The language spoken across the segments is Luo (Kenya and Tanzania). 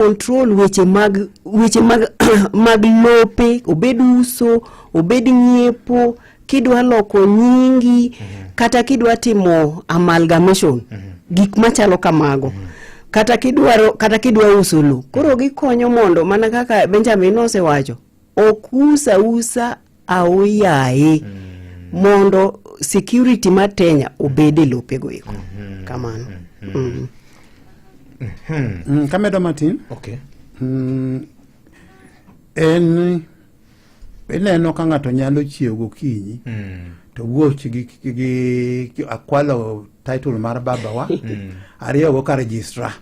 Control weche mag lope, obed uso, obed ng'iepo, kidwa loko nyingi, kata kidwa timo amalgamation, gik machalo kamago, kata kidwaro, kata kidwa uso lo. Koro gikonyo mondo mana kaka Benjamin nosewacho, ok usa usa aoyaye, mondo security mar tenure obed e lopego eko kamano. Kamedo matin. En ineno ka ng'ato nyalo chiew gokinyi to wuoch gi akwalo title mar babawa ariyogo ka registrar,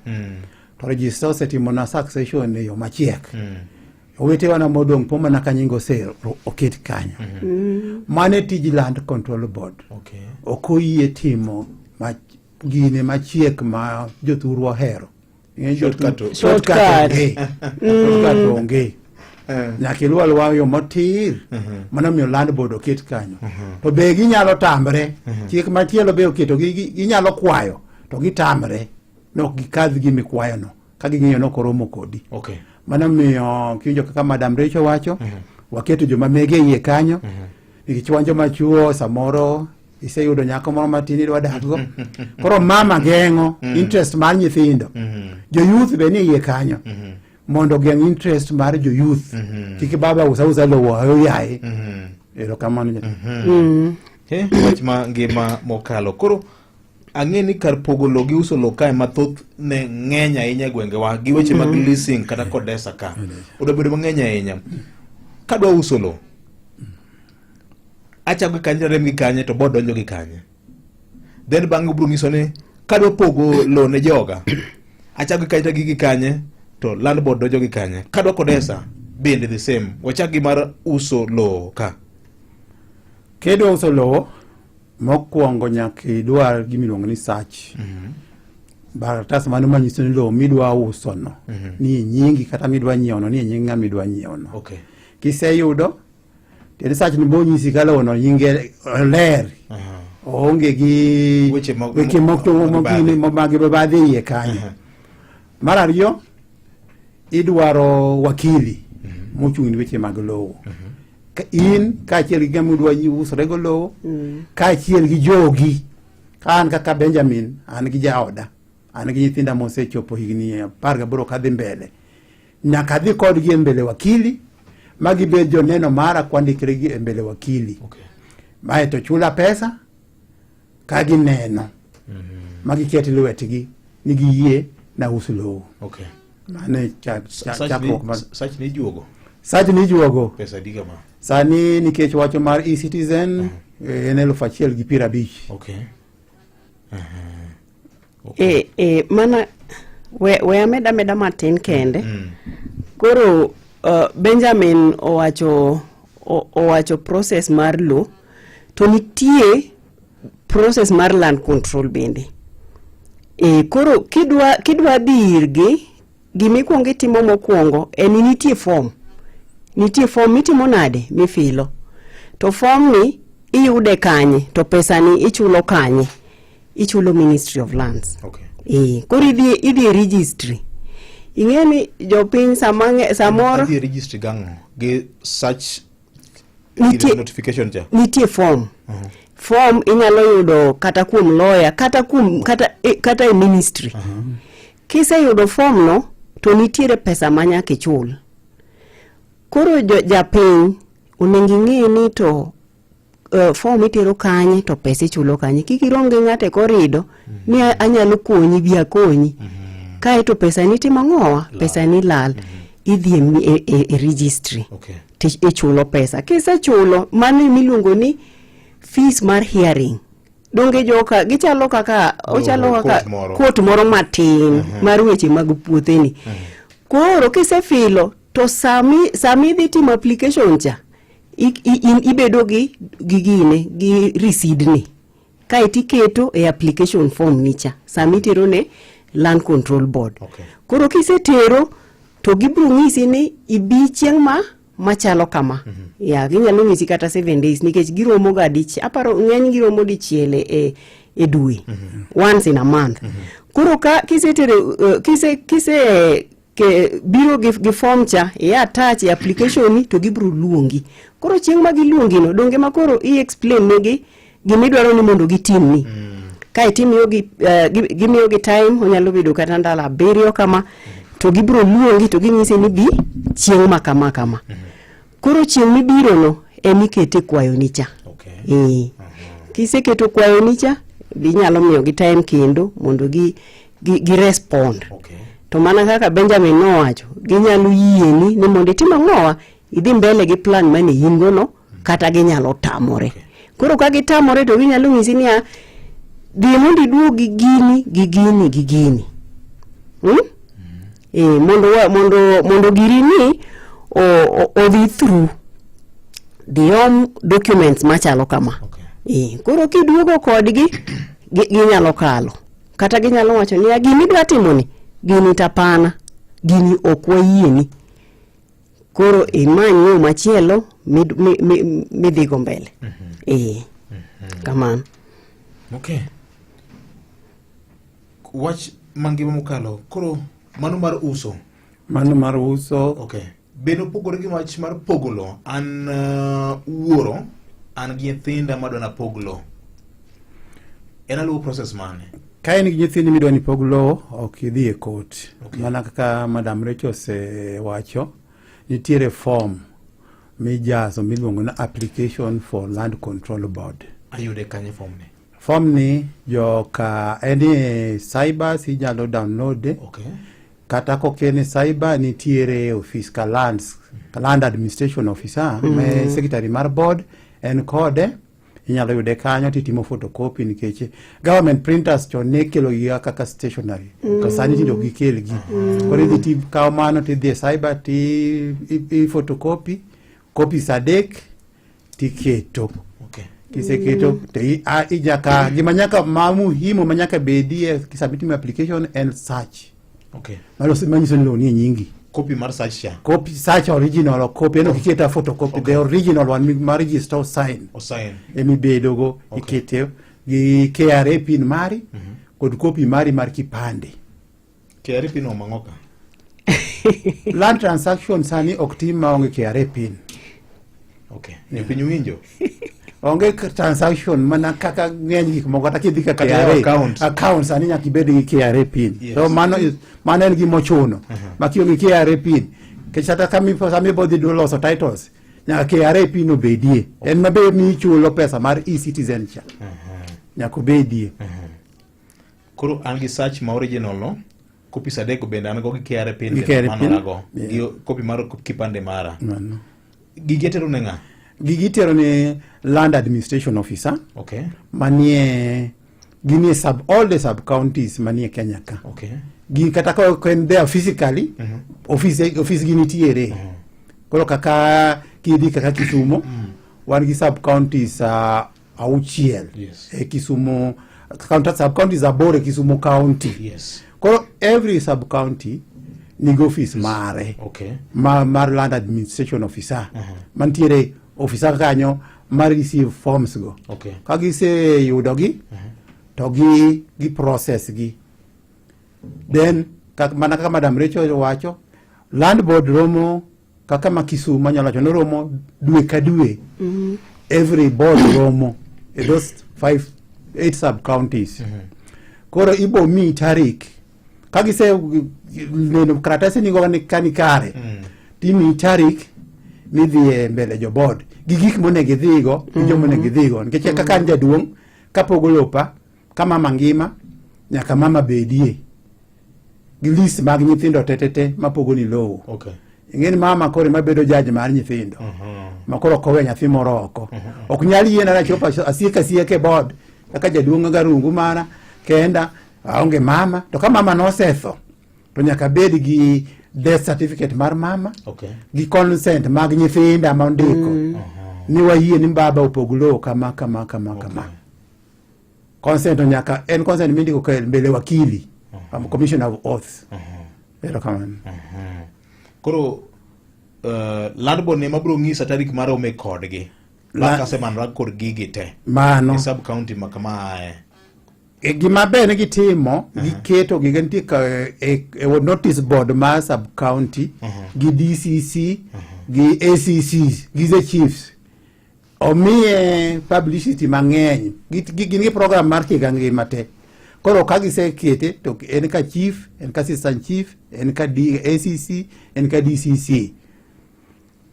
to registrar osetimona succession e yo machiek. Owetewa na modong' po mana ka nying ose oket kanyo. Mano e tij Land Control Board. Ok oyie timo gine machiek ma jothuru ohero. Ing'e Shortcut shortcut Shortcut. onge. Shortcut onge. Nyaka iluw aluwa yo matir. Mano miyo Land Board oket kanyo. To be ginyalo tamre. Chik machielo be oketo ginyalo kwayo to gitamre. Nok gikadh gimikwayono ka ging'iyo nok oromo kodi. Mano miyo kiwinjo kaka Madam Rachel wacho, waketo joma mege iye kanyo. Nikech wan joma chuo, samoro iseyudo nyako moro matin idwa dakgo. Koro mama geng'o interest mar nyithindo. Jo youth be ni iye kanyo mondo ogeng' interest mar jo youth. Kik baba usa usa lowo ayoyaye. Erokamano jatelo. Wach ma ngima mokalo koro ang'e ni kar pogo lowo gi uso lowo kae mathoth ne ng'eny ahinya e gwengewa gi weche mag leasing kata kodesa ka oda bedo mang'eny ahinya. Kadwa uso lowo, achako gi kanye, tarem gi kanye, to board donjo gi kanye? Then bang'e obiro nyiso ni kadwa pogo lowo ne joga, achako gi kanye to gi kanye, to Land Board donjo gi kanye? Kadwa kodesa bende the same. Wachak gi mar uso lowo ka. Kidwa uso lowo, mokwongo nyaka idwar gimiluongo ni search. Kalatas mano manyiso ni lowo midwa uso no ni e nyingi, kata midwa nyiewo no ni e nying ng'ama idwa nyiewo no. Kiseyudo, tiende search ni bonyisi ka lowo no nyinge ler. Oonge gi weche weche moko mag mobadhe mag mibadhi iye kanyo. Mar ariyo, idwaro wakili mochung' ne weche mag lowo. Ka in kaachiel gi ng'ama udwa usorego lowo, kaachiel gi jogi. Ka an kaka Benjamin, an gi jaoda, an gi nyithinda mosechopo higni 18 kadhi mbele. Nyaka adhi kodgi e mbele wakili, ma gibed joneno mara kwandikre gi e mbele wakili. Mae to chula pesa ka gineno ma giket lwetgi ni giyie na us lowo. Mano e chakruok mar Search ni ijuogo. Search ni ijuogo. Pesa adi kama? Sani nikech wacho mar e-Citizen, en 1,050. E mana we ameda meda matin kende. Koro Benjamin owacho process mar lo, to nitie process mar Land Control bende. Koro kidwa dhi irgi, gimikwongo itimo mokwongo en ni nitie form. Nitie form mitimo nade mifilo. To form ni iyude kanye, to pesa ni ichulo kanye? Ichulo Ministry of Lands. Koro idhi e registry. Ing'e ni jopiny samoro Adhi e registry gang'o? Gi search notification cha. Nitie form. Form inyalo yudo kata kuom lawyer, kata kuom kata e ministry. Kiseyudo form no, to nitiere pesa ma nyaka ichul. Koro japiny onego ing'e ni to form itero kanye, to pesa ichulo kanye. Kik irom gi ng'ato e korido ni anyalo konyi, bi akonyi. Kae to pesa ni timo ang'owa? Pesa ni lal. Idhi e registry. To ichulo pesa. Kisechulo, mano miluongo ni fees mar hearing. Donge joka gichalo kaka ochalo kaka court moro. Court moro matin mar weche mag puotheni. Koro kisefilo to sami idhi timo application cha, ibedo gi gine gi receipt ni kae tiketo e application form ni cha sami itero ne Land Control Board. Koro kisetero to gibiro ng'isi ni ibi chieng' ma machalo kama. Ya ginyalo ng'isi kata 7 days, nikech giromo ga dichiel, aparo ng'eny giromo dichiel e dwe, once in a month. Koro ka kisetero kise kise Ke, biro gi, gi form cha i attach e application ni to gibiro luongi. Koro chieng' ma giluongi no donge ma koro i explain negi gimidwaro ni mondo gitimni. Kae to imiyogi gimiyogi time onyalo bedo kata ndalo 7 kama to gibiro luongi to ginyisi ni bi chieng' ma kama kama. Koro chieng' mibiro no emikete kwayoni cha. Okay. Eh. Kiseketo kwayoni cha inyalo miyogi time kendo mondo gi respond. Okay. To mana kaka Benjamin nowacho, ginyalo yieni ni mondo itim ang'owa, idhi mbele gi plan mane in go no, kata ginyalo tamore. Okay. Koro ka gitamore to ginyalo nyisi niya, dhi mondo iduog gi gini, gi gini, gi gini. Hmm? Mondo giri ni odhi through dhi om documents machalo kama. Okay. Koro kiduogo kodgi, ginyalo kalo. Kata ginyalo wacho niya, gini idwa timoni, gini tapana, gini ok wayieni. Koro imany yo machielo midhigo mbele. Kamano. Okay. Wach mangima mokalo, koro mano mar uso. Mano mar uso. Okay. Bende opogore gi wach mar pogo lowo. An wuoro, an gi nyithinda madwa napog lowo. En aluwo process mane? Ka in gi nyithindi midwa ni ipog lowo, ok idhi e court. Okay. Mana kaka Madam Rachel osewacho, nitiere form mijazo miluongo ni application for land control board. Ayude kanye form ni? Form ni joka en e cyber inyalo download. Okay. Kata koken e cyber nitiere office ka lands, ka land administration officer, ma secretary mar board en kode. Inyalo yude kanyo titimo photocopy nikech government printers chon ne kelo gi kaka stationery to sani tinde ok gikel gi. Koro idhi ti kaw mano tidhi e cyber ti i photocopy copies 3 tiketo. Okay. Kiseketo to inyaka gima nyaka ma muhimu ma nyaka bedie sama itimo application en search. Okay. Mano manyiso ni lowo nie nyingi. Copy mar search cha. Copy search original copy en ok iketa photocopy, the original one ma register sign. O sign. Emibedogo. Okay. Ikete gi KRA pin mari kod copy mari mar kipande. KRA pin omang'o ka? Land transaction sani ok tim maonge KRA pin. Okay. Jopiny winjo. Onge transaction mana kaka ng'eny gik moko kata kidhi ka Kata KRA yawo account. account sani nyaka ibed gi KRA pin. Yes. So mano en gima ochuno. Ma kionge KRA pin, nikech kata kama ibo dhi loso titles, nyaka KRA pin obedie. En mabe michulo pesa mar e-citizen cha. Nyaka obedie. Koro an gi search ma original no, copies 3 bende an go gi KRA pin Gi bende KRA mano pin. nago. Yeah. Gi copy mar kipande mara. Mano. Gigi itero ne ng'a? Gigi itero ne land administration officer. Okay. Manie ginie sub all the sub counties manie Kenya ka. Okay. Gi kata ka ok en there physically, office gi nitiere. Koro kaka kidhi kaka Kisumo, wan gi sub counties 6. Yes. E Kisumu county, sub counties 8 e Kisumu county. Yes. Koro every sub county nigi office mare. Okay. Mar land administration officer. Mantiere officer kanyo mar receive forms go. Okay. Ka giseyudogi, to gi process gi. Then mana kaka Madam Rachel wacho, land board romo kaka ma Kisumu anyalo wacho ni romo dwe ka dwe. Every board romo e those 5 8 sub counties. Koro ibo mi tarik ka gise neno karatasi nigo ni ka ni kare, timiyi tarik midhi e mbele jo board gi gik monego idhigo gi joma onego idhigo nikech kaka an jaduong' kapogo lopa ka mama ngima nyaka mama bedie gi list mag nyithindo tetete mapogo ni lowo. Okay. Ing'e ni mama koro ema bedo judge mar nyithindo ma koro ok owe nyathi moro oko. Ok nyal yiena nachopo asiek asieka e board kaka jaduong' garungu mana kenda aonge mama to ka mama nosetho to nyaka bed gi death certificate mar mama Okay. gi consent mag nyithinda mondiko ni wayie ni baba opog lowo kama kama kama kama. Consent to nyaka en consent mindiko ka mbele wakili, commissioner of oaths. Erokamano. Koro land board ne mabiro ng'isa tarik mar rome kodgi. Bang' kasemanora kod gigi te. Mano. E sub county ma kama ae. E, gima ber ni gitimo giketo giga nitie ka e, e notice board mar sub county gi DCC gi ACC gi the chiefs omiye publicity mang'eny gin gi program mar higa ngima te koro ka gisekete to en ka chief en ka assistant chief en ka D, ACC en ka DCC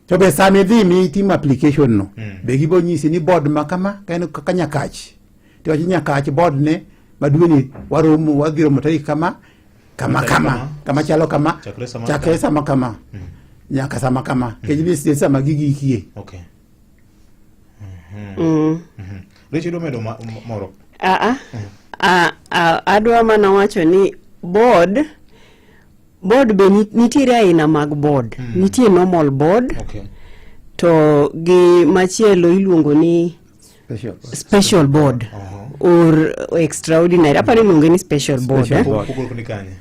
to be sama idhi mi itimo application no be gibo nyisi ni board ma kama ka en kaka Nyakach to wacho Nyakach board ne ma dweni waromo wadhi romo tarik kama kama Tarik kama kama. kama chalo kama Chakre sama chakre sama kama nyaka sama kama kech mm. sama gigikie Okay. Mm. Rachel omedo moro. Aa, a, a, adwa mana wacho ni board board be nitiere aina mag board nitie normal board Okay. to gi machielo iluongo ni Special. special board or extraordinary aparo iluonge ni special board Special eh? board. Pogruok ni kanye?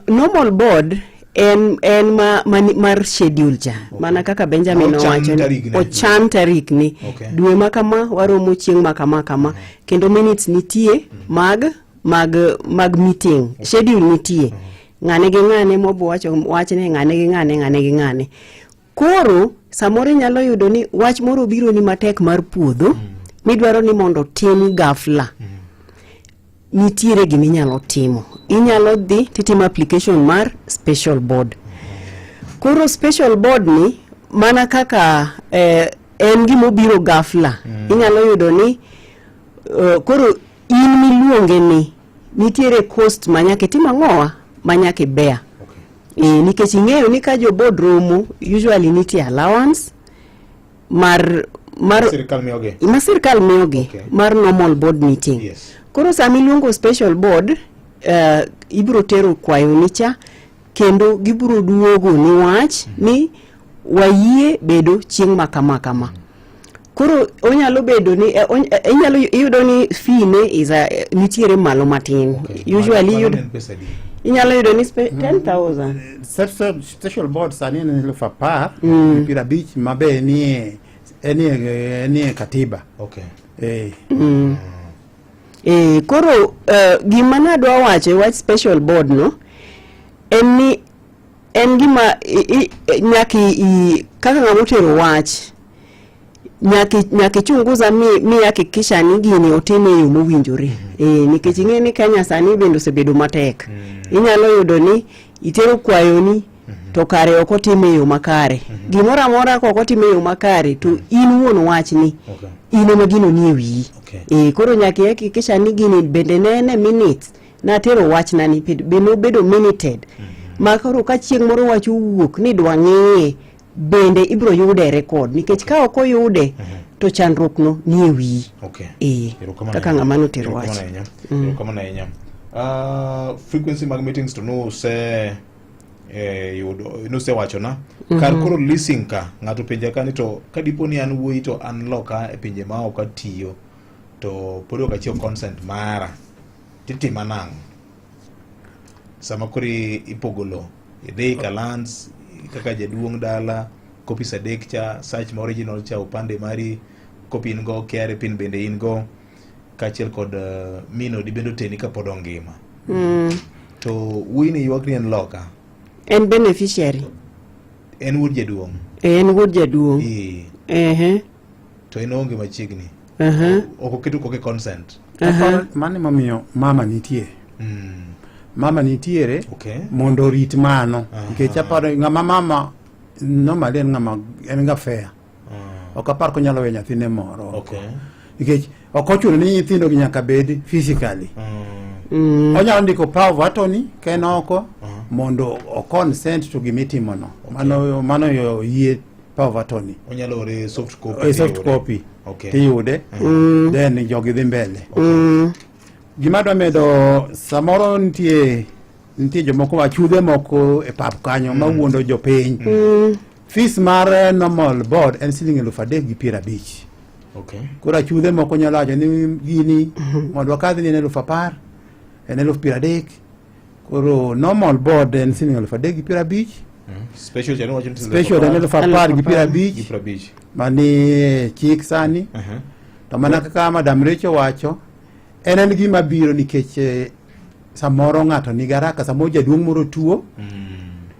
Normal board en en ma, ma, mar schedule cha okay. Mana kaka Benjamin Ochan owacho ni tarikne. ochan tarikni Okay. dwe ma kama waromo chieng' ma kama kama kendo minutes nitie mag mag mag meeting schedule nitie ng'ane gi ng'ane mobo wacho wachne ng'ane gi ng'ane ng'ane gi ng'ane koro samoro inyalo yudo ni wach moro obiro ni matek mar puodho midwaro ni mondo tim ghafla nitiere gima inyalo timo inyalo dhi titimo application mar special board koro special board ni mana kaka eh, en gima obiro ghafla inyalo yudo ni koro in miluonge ni nitiere cost ma nyaka itim ang'owa ma nyaka ibear Okay. e, nikech ing'eyo ni ka jo board romo usually nitie allowance mar mar Sirikal miyogi. ma sirkal miyogi Okay. mar normal board meeting Yes. koro sama iluongo special board ibiro tero kwayoni cha kendo gibiro duogo ni wach ni wayie bedo chieng' ma kama kama koro onyalo bedo ni inyalo iyudo ni fee ne is a, nitiere malo matin Okay. usually Mano- mano iyudo ne en pesa adi? inyalo yudo ni 10,000 Special board sani en 10,000 gi 50 ma be enie enie enie katiba Okay. eh Eh, koro gima nadwa wacho e wach special board no en ni en gima nyaka kaka ng'ama otero wach nyaka ichunguza mi, mi hakikisha ni gini otim e yo mowinjore nikech ing'e ni Kenya sani bende osebedo matek inyalo yudo ni itero kwayoni to kare ok otim e yo makare gimoro amora ka ok otim e yo makare to in wuon wachni Okay. in ema gino nie wiyi Okay. Koro nyaka ihakikisha ni gini bende ne en e minutes natero wachna ni be nobedo minuted ma koro ka chieng' moro wach owuok ni dwa ng'iye bende ibiro yude e record nikech ka ok oyude to chandruok no nie wiyi Okay. Eh, kaka ng'ama notero wach. Erokamano ahinya. Erokamano ahinya. Frequency mag meetings to nuse yudo nusewachona kar koro leasing ka ng'ato penja ka ni to ka dipo ni an wuoyi to an loka e pinje ma ok atiyo to pod ok achiwo consent mara titima nang'o sama koro ipogo lowo idhi ka lands kaka jaduong' dala copies adek cha search ma original cha upande mari copy in go KRA pin bende in go kaachiel kod min odi bende oteni kapod ongima to wuoyi ni ywak ni en loka En beneficiary en wuod jaduong' En wuod jaduong' ee ehe to en oonge machiegni aha ok oketo koke consent Aparo mano emomiyo mama nitie mama nitiere Okay. mondo orit mano nikech aparo ng'ama mama normally en ng'ama en ga fair ok apar konyalo weyo nyathine moro Okay. nikech ok ochuno ni nyithindo gi nyaka bed physically onyalo ndiko power of attorney ka en oko mondo o consent to gimitimono mano mano yo yie power of attorney onyalo ore soft copy e soft tiyude. copy Okay. tiyude then jogi dhi mbele gima dwa medo samoro nitie nitie jomoko achudhe moko e pap kanyo mawuondo jopiny fees mar normal board en siling 3,050 Okay. koro achudhe moko nyalo wacho ni gini mondo wakadh ni en 10,000 en 30,000 koro normal board en siling 3,050 Special cha niwacho ni special en 10,000 gi piero gi abich 50. mani chik sani Mhm. to mana kaka madam Rachel wacho En en gima biro nikech eh, samoro ng'ato nigi haraka, samoro jaduong' moro tuo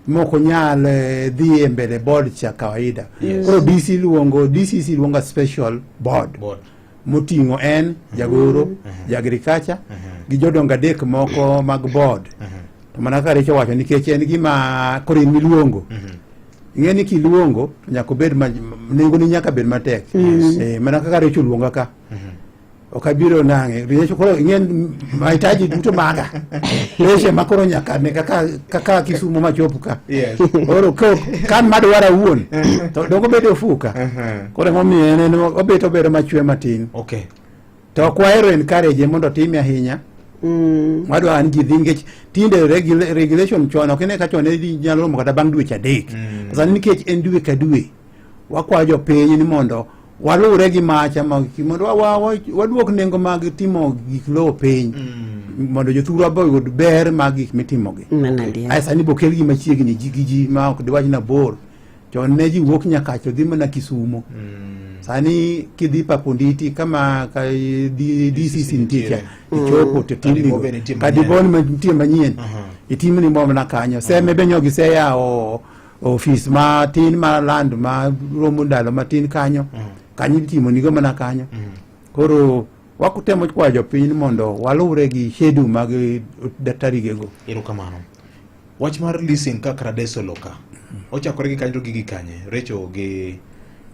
mok onyal eh, dhi e mbele board cha kawaida. Koro DC luongo DCC luongo special board Board. moting'o en jagoro, ja agriculture gi jodongo adek moko mag board. To mana kaka Richo wacho nikech en gima koro in miluongo. Ing'e ni kiluongo to nyaka obed ma nengoni nyaka bed matek. Eh, mana kaka Richo luonga ka. Ok abiro nang'e. Richo koro ing'e mahitaji duto maga. Weche ma koro nyaka ne kaka kaka Kisumu machop ka. Yes. Koro ka kan madwaro awuon to dongo bedo ofuka. Koro emomiyo en en obet obedo machwe matin. Okay. To ok wahero encourage mondo otime ahinya. Wadwa ni ji dhi nikech tinde regulation chon ok ine ka chon ne ji nyalo romo kata bang' dweche adek. Sani nikech en dwe ka dwe, wakwayo jopiny ni mondo waluwre gi macha ma mondo waduok nengo mag timo gik lowo piny mondo jothurwa be oyud ber mag gik mitimogi. Mano adier. Ae sani bo kelgi machiegni ji gi ji ma ok diwach na bor. Chon ne ji wuok Nyakach to dhi mana Kisumo. Sani kidhi Paponditi kama ka DCC nitie cha, ichopo to timni Kadibo be nitie manyien. Kadibo nitie manyien. Itimni mo mana kanyo. Seme be nyo giseyawo ofis matin mar land ma romo ndalo matin kanyo. Kanyo itimo nigo mana kanyo. Koro wakutemo kwayo jopiny ni mondo waluwre gi schedule mag tarigego. Erokamano. Wach mar leasing kaka Radeso loka. Ochakore gi kanye to gigi kanye? Recho gi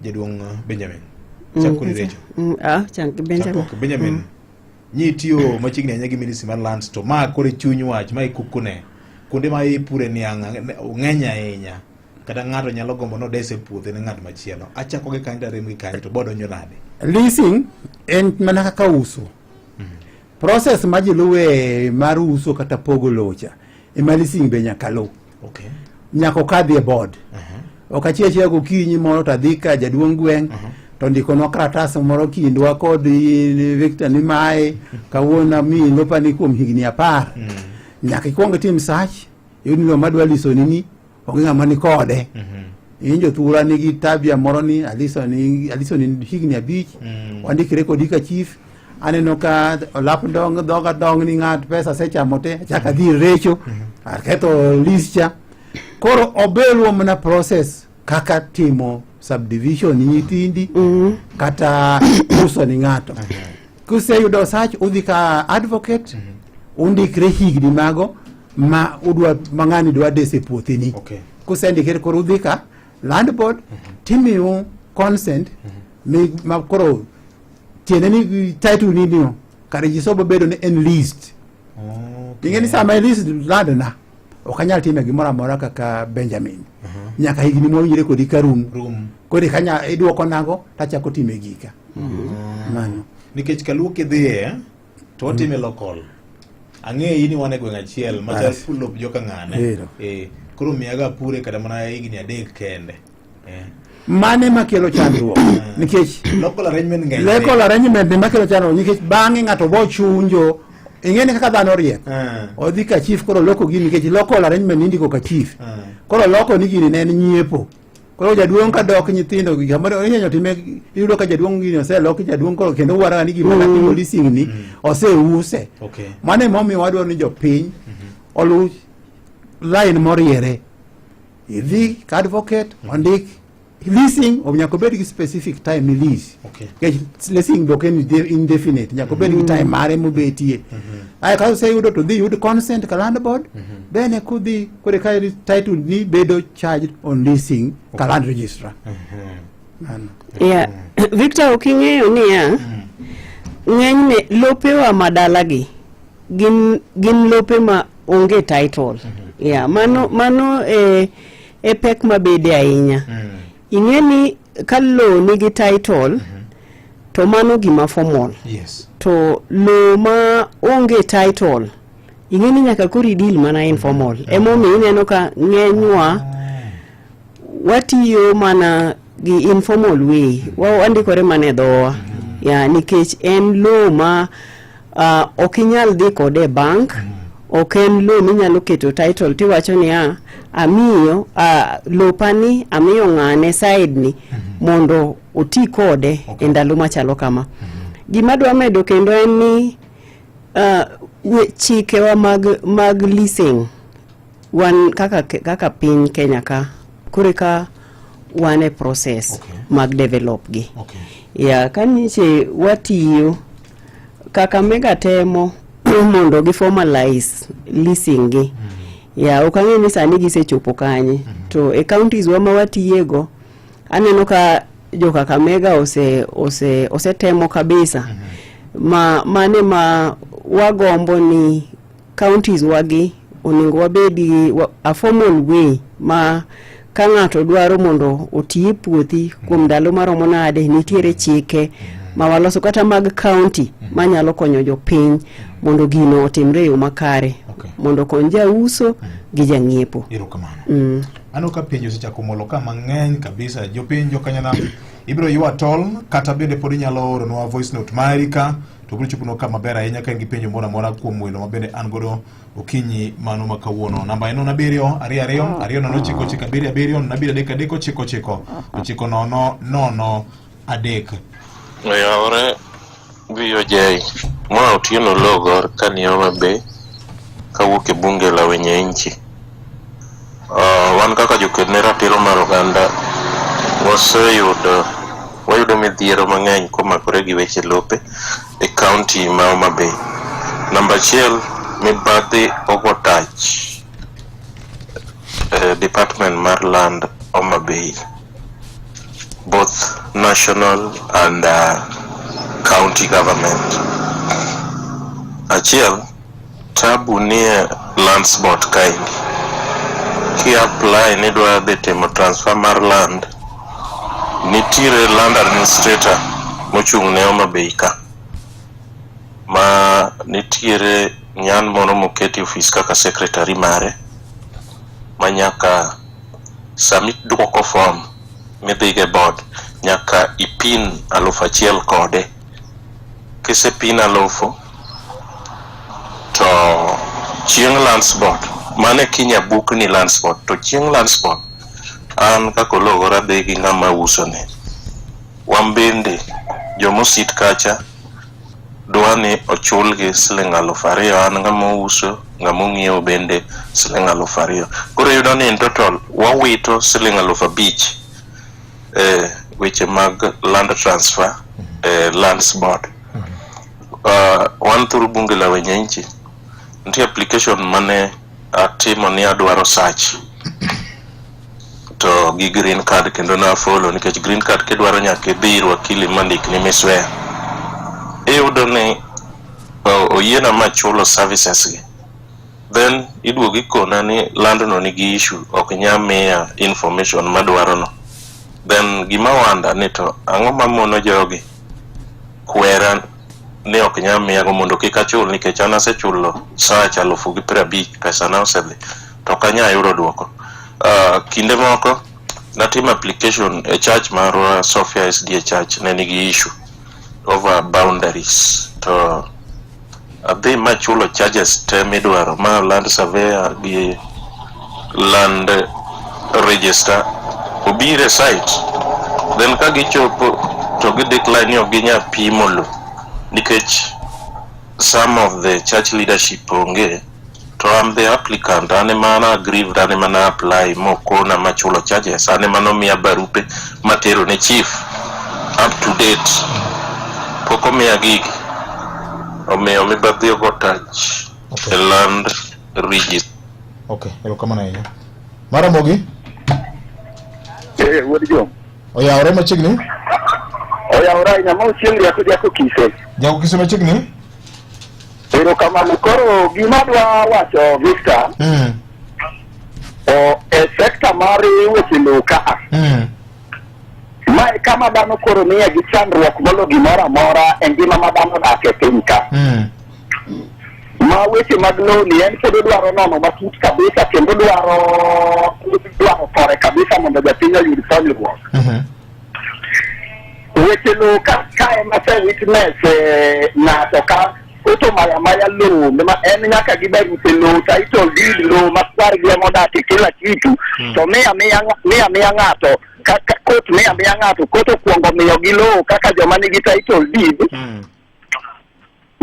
jaduong' Benjamin. Chak kodi Recho. Chak gi Benjamin. Chak Benjamin. Nyi tiyo machiegni ahinya gi ministry mar lands to ma koro e chuny wach ma ikukune. Kuonde ma ipure niang' ng'eny ahinya. Kata ng'ato nyalo gombo nodese puothe ne ng'at machielo. Achako gi kanye to arem gi kanye to bodonjo nade? Leasing en mana kaka uso. Process ma ji luwe mar uso kata pogo lowo cha ema leasing be nyaka luw. Okay. Nyaka okadhi e board. Ok achiew achiewa gokinyi moro to adhi ka jaduong' gweng' to ndikonwa karatas moro kindwa kod Victor ni mae kawuono amiyi lopani kuom higni 10. Nyaka ikwong itim search iyud ni lowo madwa lisoni ni onge ng'ama ni kode. In jothura nigi tabia moro ni alisoni alisoni higni 5 wandikre kodi ka chief aneno ka olap dong dhoga dong ni ng'at pesa asechamo te achako adhi ir Recho aketho list cha koro obeluwo mana process kaka timo subdivision ni nyithindi kata uso ni ng'ato kuseyudo search udhi ka advocate undikre higni mago ma udwa ma ng'ani dwa dese puotheni Okay. kusendikre koro udhi ka land board timiyu consent mi ma koro tiende ni title ni niyo kare ji sobo bedo ni en list Okay. ing'e ni sama en list land na ok anyal time gimoro amora kaka Benjamin nyaka higni mowinjore kodi ka rum Rum. koro kanya iduoko nago tachako time gika mano Nikech kaluo kidhiye to watime local. Ang'eyi ni wan e gweng' achiel machal Bas. lop joka ng'ane. Ero. Eh, koro miyaga pure kata mana higni 3 kende. Eh. mane makelo chandruok nikech Local arrangement ng'eny. local arrangement ni makelo chandruok nikech bang'e ng'ato bo chunjo ing'e ni kaka dhano riek odhi ka chief koro loko gini nikech local arrangement indiko ka chief koro loko ni gini ne en nyiepo koro jaduong' ka dok nyithindo gi kamoro inyalo time iyudo ka jaduong' gini oseloki jaduong' koro kendo wara ni gima natimo leasing ni oseuse Okay. mano emomiyo wadwaro ni jopiny oluw line moriere idhi ka advocate ondik leasing nyaka obed gi specific time mi lease Okay. nikech leasing be ok en indefinite nyaka obed gi time mare mobetie ae ka oseyudo to dhi yud consent ka land board then e kudhi kore ka title ni bedo charged on leasing ka land registrar Mano. Yeah. Victor ok ing'eyo niya ng'enyne lopewa madalagi gin lope ma onge title. Yeah, mano e pek mabede ahinya. Ing'e ni ka lowo nigi title to mano gima formal. Yes. To lowo ma onge title ing'e ni nyaka koro idil mana informal. Emomiyo ineno ka ng'enywa watiyo mana gi informal way, wandikore mana e dhowa ya nikech en lowo ma ok inyal dhi kode e bank, ok en lowo minyalo keto title tiwacho niya amiyo lopani amiyo ng'ane side ni mondo oti kode e ndalo machalo kama. Gima adwa medo kendo en ni Chikewa mag leasing wan kaka piny Kenya ka kore ka wan e process mag develop gi. Ya ka nyiche watiyo Kakamega temo mondo gi formalize leasing gi. Ya ok ang'e ni sani gisechopo kanye. To e counties wa ma watiyego aneno ka jo Kakamega osetemo kabisa. Ma mane ma wagombo ni counties wagi onego wabed gi a formal way ma ka ng'ato dwaro mondo oti e puothi kuom ndalo maromo nade, nitiere chike ma waloso kata mag county manyalo konyo jopiny mondo gino otimre e yo makare mondo okony jauso gi jang'iepo. Erokamano. Aneno ka penjo osechako molo ka mang'eny kabisa. Jopiny jokanyanam ibiro ywa tol kata bende pod inyalo oronwa voice note mari ka to biro choponwa ka maber ahinya ka in gi penjo moro amora kuom welo ma bende an godo okinyi mano ma kawuono. Namba en 07 22 2 0 9 9 7 7 0 7 3 3 9 9 9 0 0 3. Oyawore VOJ, ma Otieno Oloo kani Homa Bay kawuok e bunge la wenye nchi. Wan kaka joked ne ratiro mar oganda waseyudo wayudo midhiero mang'eny komakore gi weche lope e kaunti ma Homa Bay. Namba achiel, mibadhi ogo tach e department mar land Homa Bay, both national and county government. Achiel, tabu nie lands board kaendi. Ki apply ni idwa dhi timo transfer mar land, nitiere land administrator mochung' ne Homa Bay ka ma nitiere nyan moro moketi e ofis kaka secretary mare ma nyaka sami duoko form midhigo e board nyaka ipin 1000 kode. Kisepin 1000 to chieng' lands board mano e kinya bukni lands board to chieng' lands board an kaka Oloo adhi gi ng'ama usone. Wan bende jomosit kacha dwa ni ochulgi siling 2000 an ng'ama ouso ng'ama ong'iewo bende siling 2000. Koro iyudo ni in total wawito siling 5000 e weche mag land transfer e lands board. Wan through bunge la wenye nchi nitie application mane atimo ni adwaro search to gi green card kendo na follow nikech green card kidwaro nyaka idhi ir wakili mandikni miswear. Iyudo ni oyiena machulo services gi then iduogo ikona ni land no nigi issue ok nya miya information madwaro no. Then gima wanda ni to ang'o mamono jogi kwera ni ok nya miyago mondo kik achul nikech an asechulo search 1050,000 pesa na osedhi to ok anya yudo duoko. Kinde moko natimo application e church marwa Sophia SDA Church ne nigi issue over boundaries to adhi machulo charges te midwaro ma land surveyor gi land register obiro e site then ka gichopo to gi decline ni ok ginya pimo lo nikech some of the church leadership onge to I'm the applicant an ema na aggrieved an ema na apply mokona machulo charges an ema nomiya barupe matero ne chief up to date pok omiya gigi omiyo mibadhi ogo tach e land register. Okay, erokamano ahinya. Maramogi? Eh, wuod Jom. Oyawore machiegni? Oyawore ahinya ma ochieng' riako jako kise. Jako kise machiegni? Erokamano. Koro gima adwa wacho Victor, o, e sekta mar weche lowo ka ma e kama dhano koro miye gi chandruok molo gimoro amora e ngima ma dhano odak e piny ka. Ma weche mag lowo ni en pod odwaro nono matut kabisa kendo dwaro kore kabisa mondo japiny oyud konyruok. Weche lowo ka ema ase witness ng'ato ka oto maya maya lowo ma en nyaka gi barupe lowo title deed lowo ma kwargi ema odakie kila kitu to miya ng'ato ka kot miya ng'ato kot okuongo miyogi lowo kaka joma nigi title deed.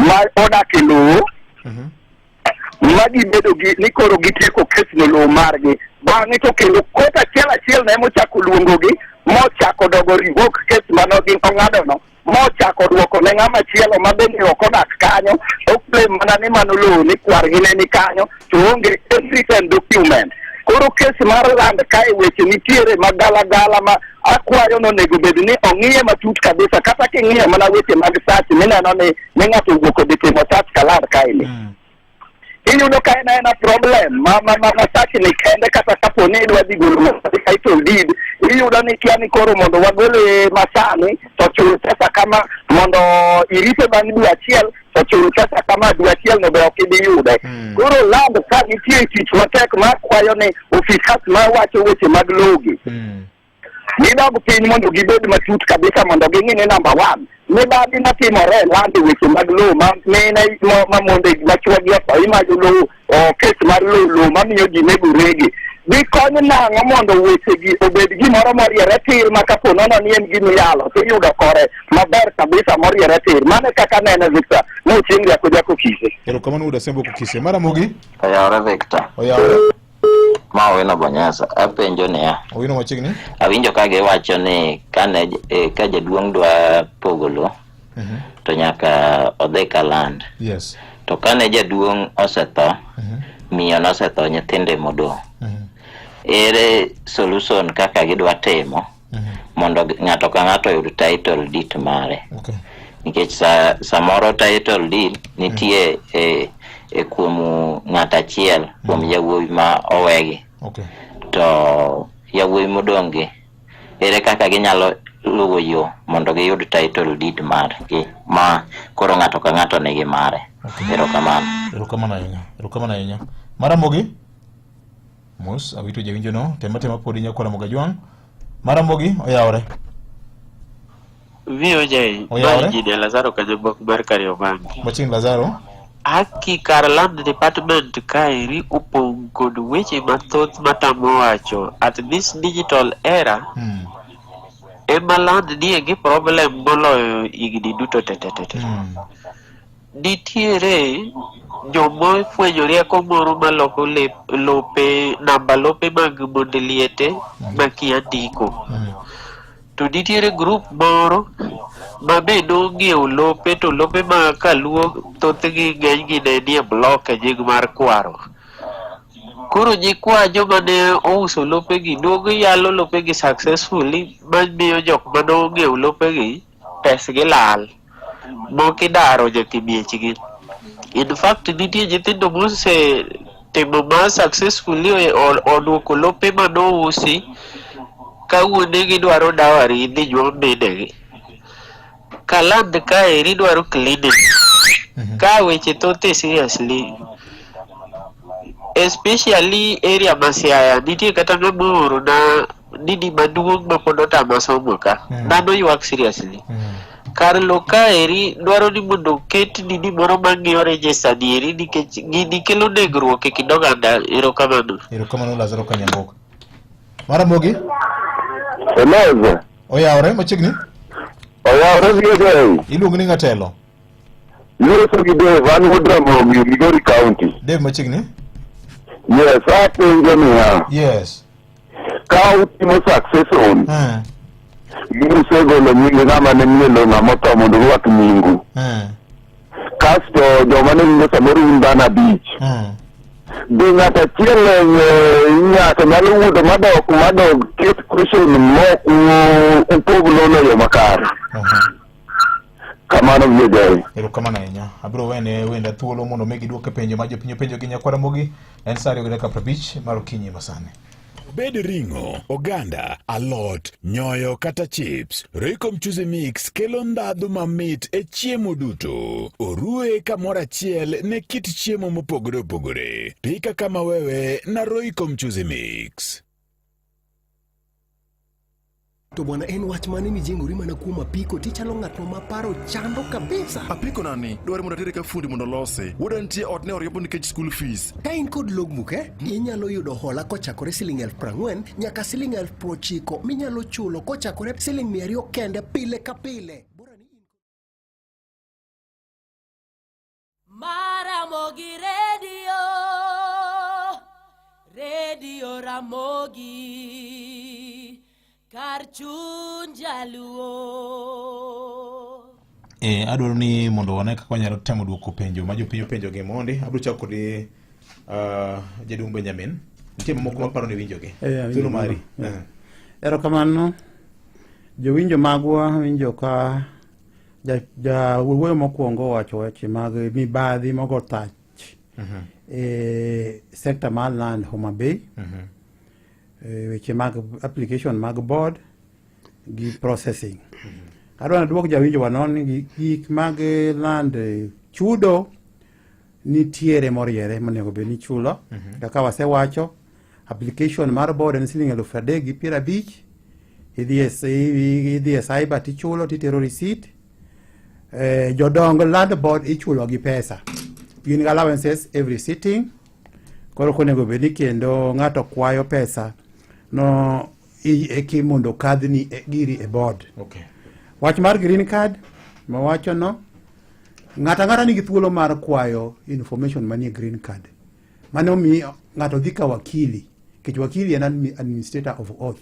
Ma odak e lowo ma gibedo gi ni koro gitieko kes no lowo margi bang'e to kendo court achiel achiel ne mochako luongogi mochako dogo revoke kes mane gin ong'adono mochako duoko ne ng'ama chielo ma bende ok odak kanyo oclaim mana ni mano lowo ni kwargi ne ni kanyo to onge any written document koro kes mar land kae weche nitiere magalagala ma akwayo nonego bed ni ong'iye matut kabisa kata king'iyo mana weche mag search mineno ni ni ng'ato owuok odhi timo search ka land kae ni iyudo ka en aena problem ma ma ma, ma search ni kende kata kapo ni idwa dhi golo title deed iyudo ni kia ni koro mondo wagole masani to chul pesa kama mondo irite bang' dwe achiel to chul pesa kama dwe achiel no be ok ibi yude koro land ka nitie tich matek ma kwayo ni ofisas ma wacho weche mag logi gidog piny mondo gibed matut kabisa mondo ging'i ni number one mibadhi matimore e land weche mag lowo ma mine ma monde ma chuogi otho imayo lowo o kes mar lowo lowo mamiyo ji negoregi gikony nang'o mondo wechegi obed gimoro moriere tir ma kapo nono ni en gimiyalo tiyudo kore maber kabisa moriere tir mano e kaka nene Victor nochieng' jako jako kise Erokamano wuod Asembo Kokise. Maramogi Oyawore Victor. oyawore. Ma Owino Bonyasa. Apenjo niya, Owino machiegni. awinjo ka giwacho ni kane ka jaduong' dwa pogo lowo to nyaka odhi ka land. Yes. To kane jaduong' osetho, miyo nosetho nyithinde modong'. Ere solution kaka gidwa timo mondo ng'ato ka ng'ato oyud title deed mare? Okay. Nikech sa, samoro title deed nitie e, e kuom ng'at achiel kuom yawuowi ma owegi Okay. to yawuowi modong' gi ere kaka ginyalo luwo yo mondo giyud title deed margi ma koro ng'ato ka ng'ato nigi mare erokamano Erokamano ahinya. Erokamano ahinya. Maramogi. Mos awito jawinjo no. Tema tema podi nyakwara Mogajwang'. Maramogi oyawore. VOJ, Oyawore. mar Engineer Lazaro Kanyabok mar Kariobangi. Machiegni Lazaro. Haki kar land department kaeri opong' kod weche mathoth matamo wacho. At this digital era, ema land nie gi problem moloyo higni duto te te te te. Nitiere joma ofwenyo rieko moro maloko lep, lope, namba lope mag mond liete makia ndiko. To nitiere group moro ma be nong'iewo lope to lope ma kaluo thothgi ng'enygi ne nie block e nying mar kwaro. Koro nyikwa joma ne ouso lopegi duogo yalo lopegi successfully mamiyo jok mane ong'iewo lopegi pesgi lal. Moko idaro nyaka e miechgi. In fact nitie nyithindo mosetimo ma successfully oduoko lope manousi ka wuonegi dwaro dowry idhi nyuom minegi. Kaland kaeri dwaro cleaning. Ka weche thoth e seriously. Especially area ma Siaya nitie kata ng'ama ooro na nini maduong' ma pod otama somo ka. Dhano ywak seriously. Kar lo kaeri dwaro ni mondo oket nini moro mang'iyo register ni eri nikech gini kelo negruok e kind oganda. Erokamano. Erokamano Lazaro Kanyamboka. Maramogi Eleze. oyawore machiegni. Oyawore VOJ. Iluongo ni ng'atelo. Loso gi Dave, an wuod Ramogi, Migori County. Dave machiegni. Yes, apenjo niya, Yes. ka utimo succession, musegolo nying ng'ama ne nie lowo ng'ama otho mondo urwak nyingu. Kasto joma ne winjo samoro un dhano abich. Be ng'ato achiel ng'ato nyalo wuondo madok madok ket question mok upog lono e yo makare. Kamano VOJ. Erokamano ahinya. Abiro wene wenda thuolo mondo mi gidwoke penjo ma jopiny openjo gi nyakwara Ramogi. En sa 2:50 mar okinyi masani. Obed ring'o, oganda, alot, nyoyo kata chips, Royco Mchuzi Mix kelo ndhadhu mamit e chiemo duto. Oruwe kamoro achiel ne kit chiemo mopogore opogore. Pika kama wewe na Royco Mchuzi Mix. To bwana en wach mane mijengori mana kuom apiko tichalo ng'at ma paro chando kabisa. Apiko nani dwaro mondo atere ka fundi mondo olose. Wuoda nitie ot ne oriembo nikech school fees. Ka in kod logbook inyalo yudo hola kochakore siling 40,000 nyaka siling 90,000 minyalo chulo kochakore siling 200 kende pile ka pile. Maramogi Radio, Radio Ramogi, kar chuny jaluo. E, adwaro ni mondo wane kaka wanyalo temo duoko penjo ma jopiny openjo gi mondi. Abiro chako kod uh, jaduong' Benjamin. Nitie mamoko maparo ni winjogi. Eh, awinjo Thuolo mari. mano. Eh. Erokamano. Jowinjo magwa winjo ka jawuoyo mokwongo owacho weche mag mibadhi mogo thach e sekta mar land Homa Bay. E, weche mag application mag board gi processing. Adwa naduok jawinjo wa ni gik mag land eh, chudo nitiere moriere monego bed ni ichulo kaka wasewacho application mar board en siling 3,050 idhi e idhi e cyber tichulo titero receipt eh, jodong land board ichulo gi pesa gin gi allowances every sitting koro ok onego bed ni kendo ng'ato kwayo pesa no eki mondo okadhni e, giri e board Okay. wach mar green card mawacho no ng'ato ang'ata nigi thuolo mar kwayo information manie green card mano mi ng'ato dhi ka wakili nikech wakili en administrator of oath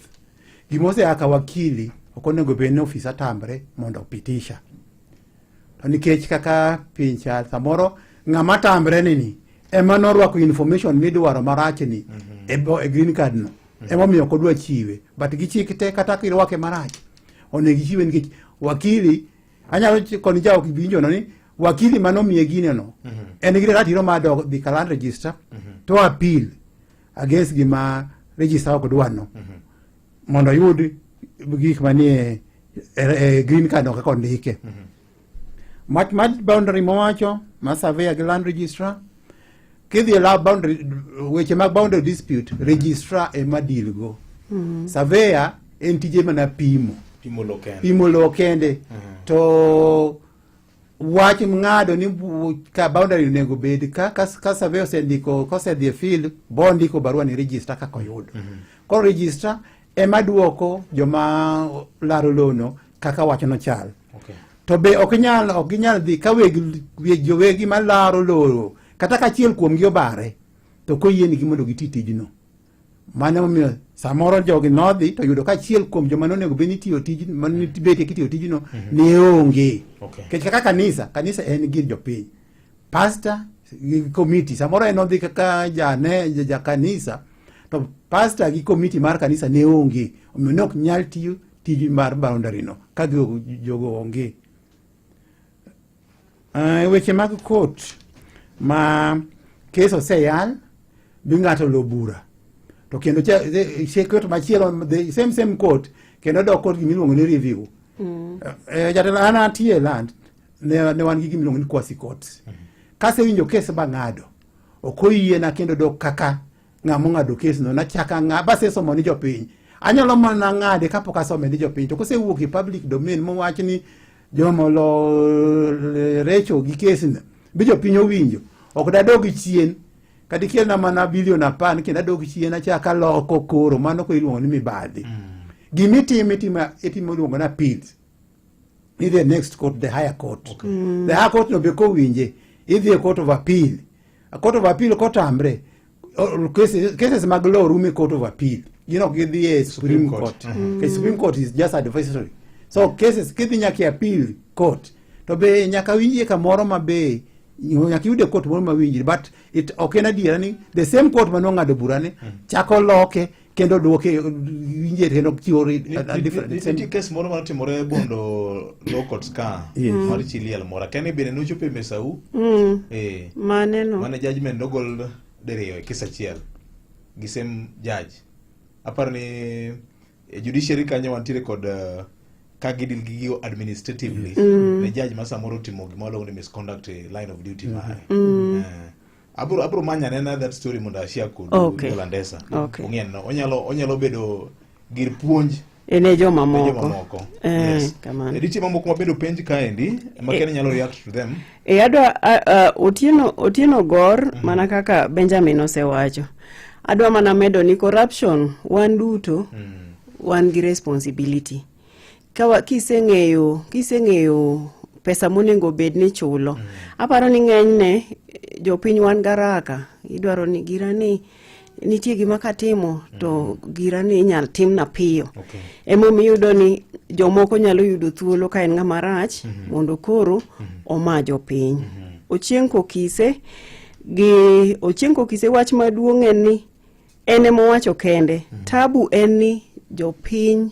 gima osea ka wakili ok onego bed ni ofisa tamre mondo opitisha to nikech kaka piny chal samoro ng'ama tamre ni ni ema norwako information midwaro marachni mm -hmm. e, e green card no mm -hmm. emomiyo ok odwa chiwe but gi chik te kata kirwake marach onego ichiwe nikech wakili anyalo koni ja ok winjo no ni wakili manomiye gine no mm -hmm. en gi ratiro mar dok dhi ka land register mm -hmm. to appeal against gima register ok dwa no mm -hmm. mondo oyud gik manie e, e, green card no kaka ondike mm -hmm. Mach mar boundary mowacho ma surveyor gi land registrar kidhi e la boundary weche mag boundary dispute registrar ema deal go mm. surveyor en tije mana pimo pimo lowo kende pimo lowo kende mm -hmm. to wach ng'ado ni ka boundary onego bed ka, ka, ka surveyor osendiko kosedhi e field bo ndiko barua ni register kaka oyudo mm -hmm. koro register ema duoko joma laro lono kaka wachno chal okay. to be ok inyal ok ginyal dhi ka weg weg jowegi malaro lowo kata ka achiel kuomgi obare to koyienigi mondo giti tijno mano emomiyo samoro jogi nodhi to yudo ka achiel kuom joma nonego bed ni tiyo tij mane betie kitiyo tijno ne onge Okay. nikech kaka kanisa kanisa en gir jopiny pastor gi komiti samoro en odhi kaka jane ja ja kanisa to pastor gi komiti mar kanisa ne onge omiyo ne ok nyal tiyo tij mar boundary no ka jogo onge uh, weche mag court ma kes oseyal bi ng'ato lo bura to kendo court machielo the same same court kendo dok court gimiluongo ni review mm. eh, jatelo an antie land ne, ne wan gi gimiluongo ni quasi court mm -hmm. kasewinjo kes bang'ado ok oyiena kendo dok kaka ng'ama ong'ado kes no nachaka ng'a basesomo ni jopiny anyalo mana ng'ade kapok asome ni jopiny to kosewuok e public domain mowach ni jomolo recho gi kesno bi jopiny owinjo ok dadog chien kata ikelna mana bilion apar kendo adog chien achak aloko koro mano koro iluongo ni mibadhi mm. gimitimo itimo itimo iluongo ni appeals idhi e next court the higher court okay. mm. the higher court no be kowinje idhi e court of appeal A court of appeal kotamre cases, cases mag law rume court of appeal gin ok gidhi e supreme court, court. Mm -hmm. supreme court is just advisory so cases kidhi nyaka e appeal court to be nyaka winjie kamoro ma be nyaka iyud e court moro ma winjri but it ok en adiera ni the same court mane ong'ado bura ni mm. chako loke kendo duoke winje kendo chiwo nitie kes moro manotimore bondo law courts ka yes. mar chi liel moro akia ni bende nochopo e mesau mm. eh, maneno mane judgment nogol diriyo e kes achiel gi same judge aparo ni e judiciary kanyo wantiere kod uh, ka gidil gi gigo administratively mm. ne judge ma samoro otimo gima waluongo ni misconduct e line of duty mare mm. eh, abro abro manya nena that story mondo ashare kod Okay. Yolandesa Okay. ong'e no onyalo onyalo bedo gir puonj E ne ne jomamoko jomamoko Eh, yes kamano. Eh, nitie mamoko ma bende openj kaendi ma kene nyalo react to them E adwa a, a, Otieno Otieno Gor mm -hmm. mana kaka Benjamin osewacho. Adwa mana medo ni corruption wan duto mm. wan gi responsibility. Kawa kiseng'eyo kiseng'eyo pesa monego bed ni chulo. Aparo ni ng'enyne jopiny wan garaka, idwaro ni gira ni nitie gima katimo to gira ni inyal timna piyo. Okay. Emomiyo iyudo ni jomoko nyalo yudo thuolo ka en ng'ama rach mondo koro oma jopiny. Ochieng' Kokise gi Ochieng' Kokise wach maduong' en ni en emowacho kende. Tabu en ni jopiny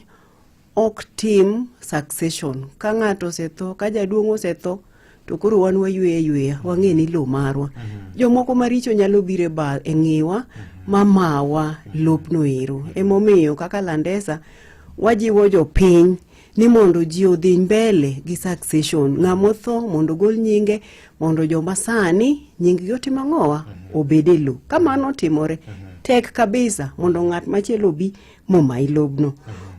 ok tim succession. Ka ng'ato osetho, ka jaduong' osetho, to koro wan wayweyo ayweya, wang'e ni lowo marwa. Jomoko maricho nyalo biro e ba e ng'iwa ma mawa lopno ero. Emomiyo kaka Landesa wajiwo jopiny ni mondo ji odhi mbele gi succession. Ng'ama otho mondo ogol nyinge mondo joma sani nying gi otim ang'owa obed e lowo. Ka mano otimore, tek kabisa mondo ng'at machielo obi momayi lobno.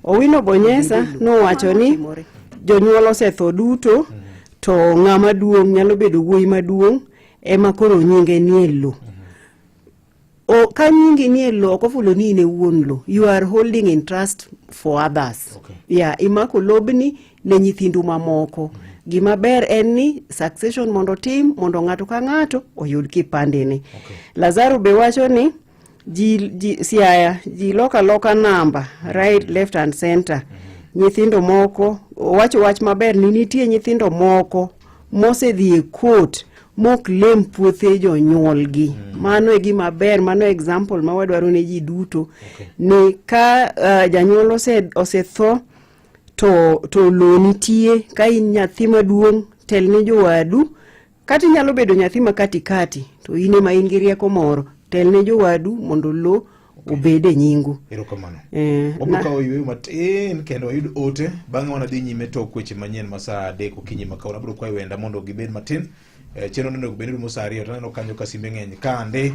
Owino Bonyesa nowacho ni jonyuol osetho duto to ng'ama duong' nyalo bedo wuoyi maduong' ema koro nyinge nie lo. O, ka nyingi nie lo ok ofulo ni in e wuon lo. You are holding in trust for others. Okay. Yeah, imako lobni ne nyithindu mamoko. Gima ber en ni succession mondo otim mondo ng'ato ka ng'ato oyud kipandene. Okay. Lazaro be wacho ni ji, ji Siaya ji loka loka namba right left and center. Nyithindo moko owacho wach maber ni nitie nyithindo moko mosedhi e court mok lem puothe jonyuolgi. Mano e gima ber, mano example ma wadwaro ne ji duto. Okay. Ni ka janyuol osetho to lowo nitie, ka in nyathi maduong' tel ne jowadu, kata inyalo bedo nyathi ma katikati to in ema in gi rieko moro, tel ne jowadu mondo lowo obed e nyingu. Erokamano. Wabiro kawo yweyo matin kendo wayud ote, bang'e wanadhi nyime tok weche manyien ma saa 3 okinyi ma kawuono. Abiro kwayo wenda mondo gibed matin. Chenro onego bed ni rumo saa 2 to aneno kanyo ka simbe ng'eny kande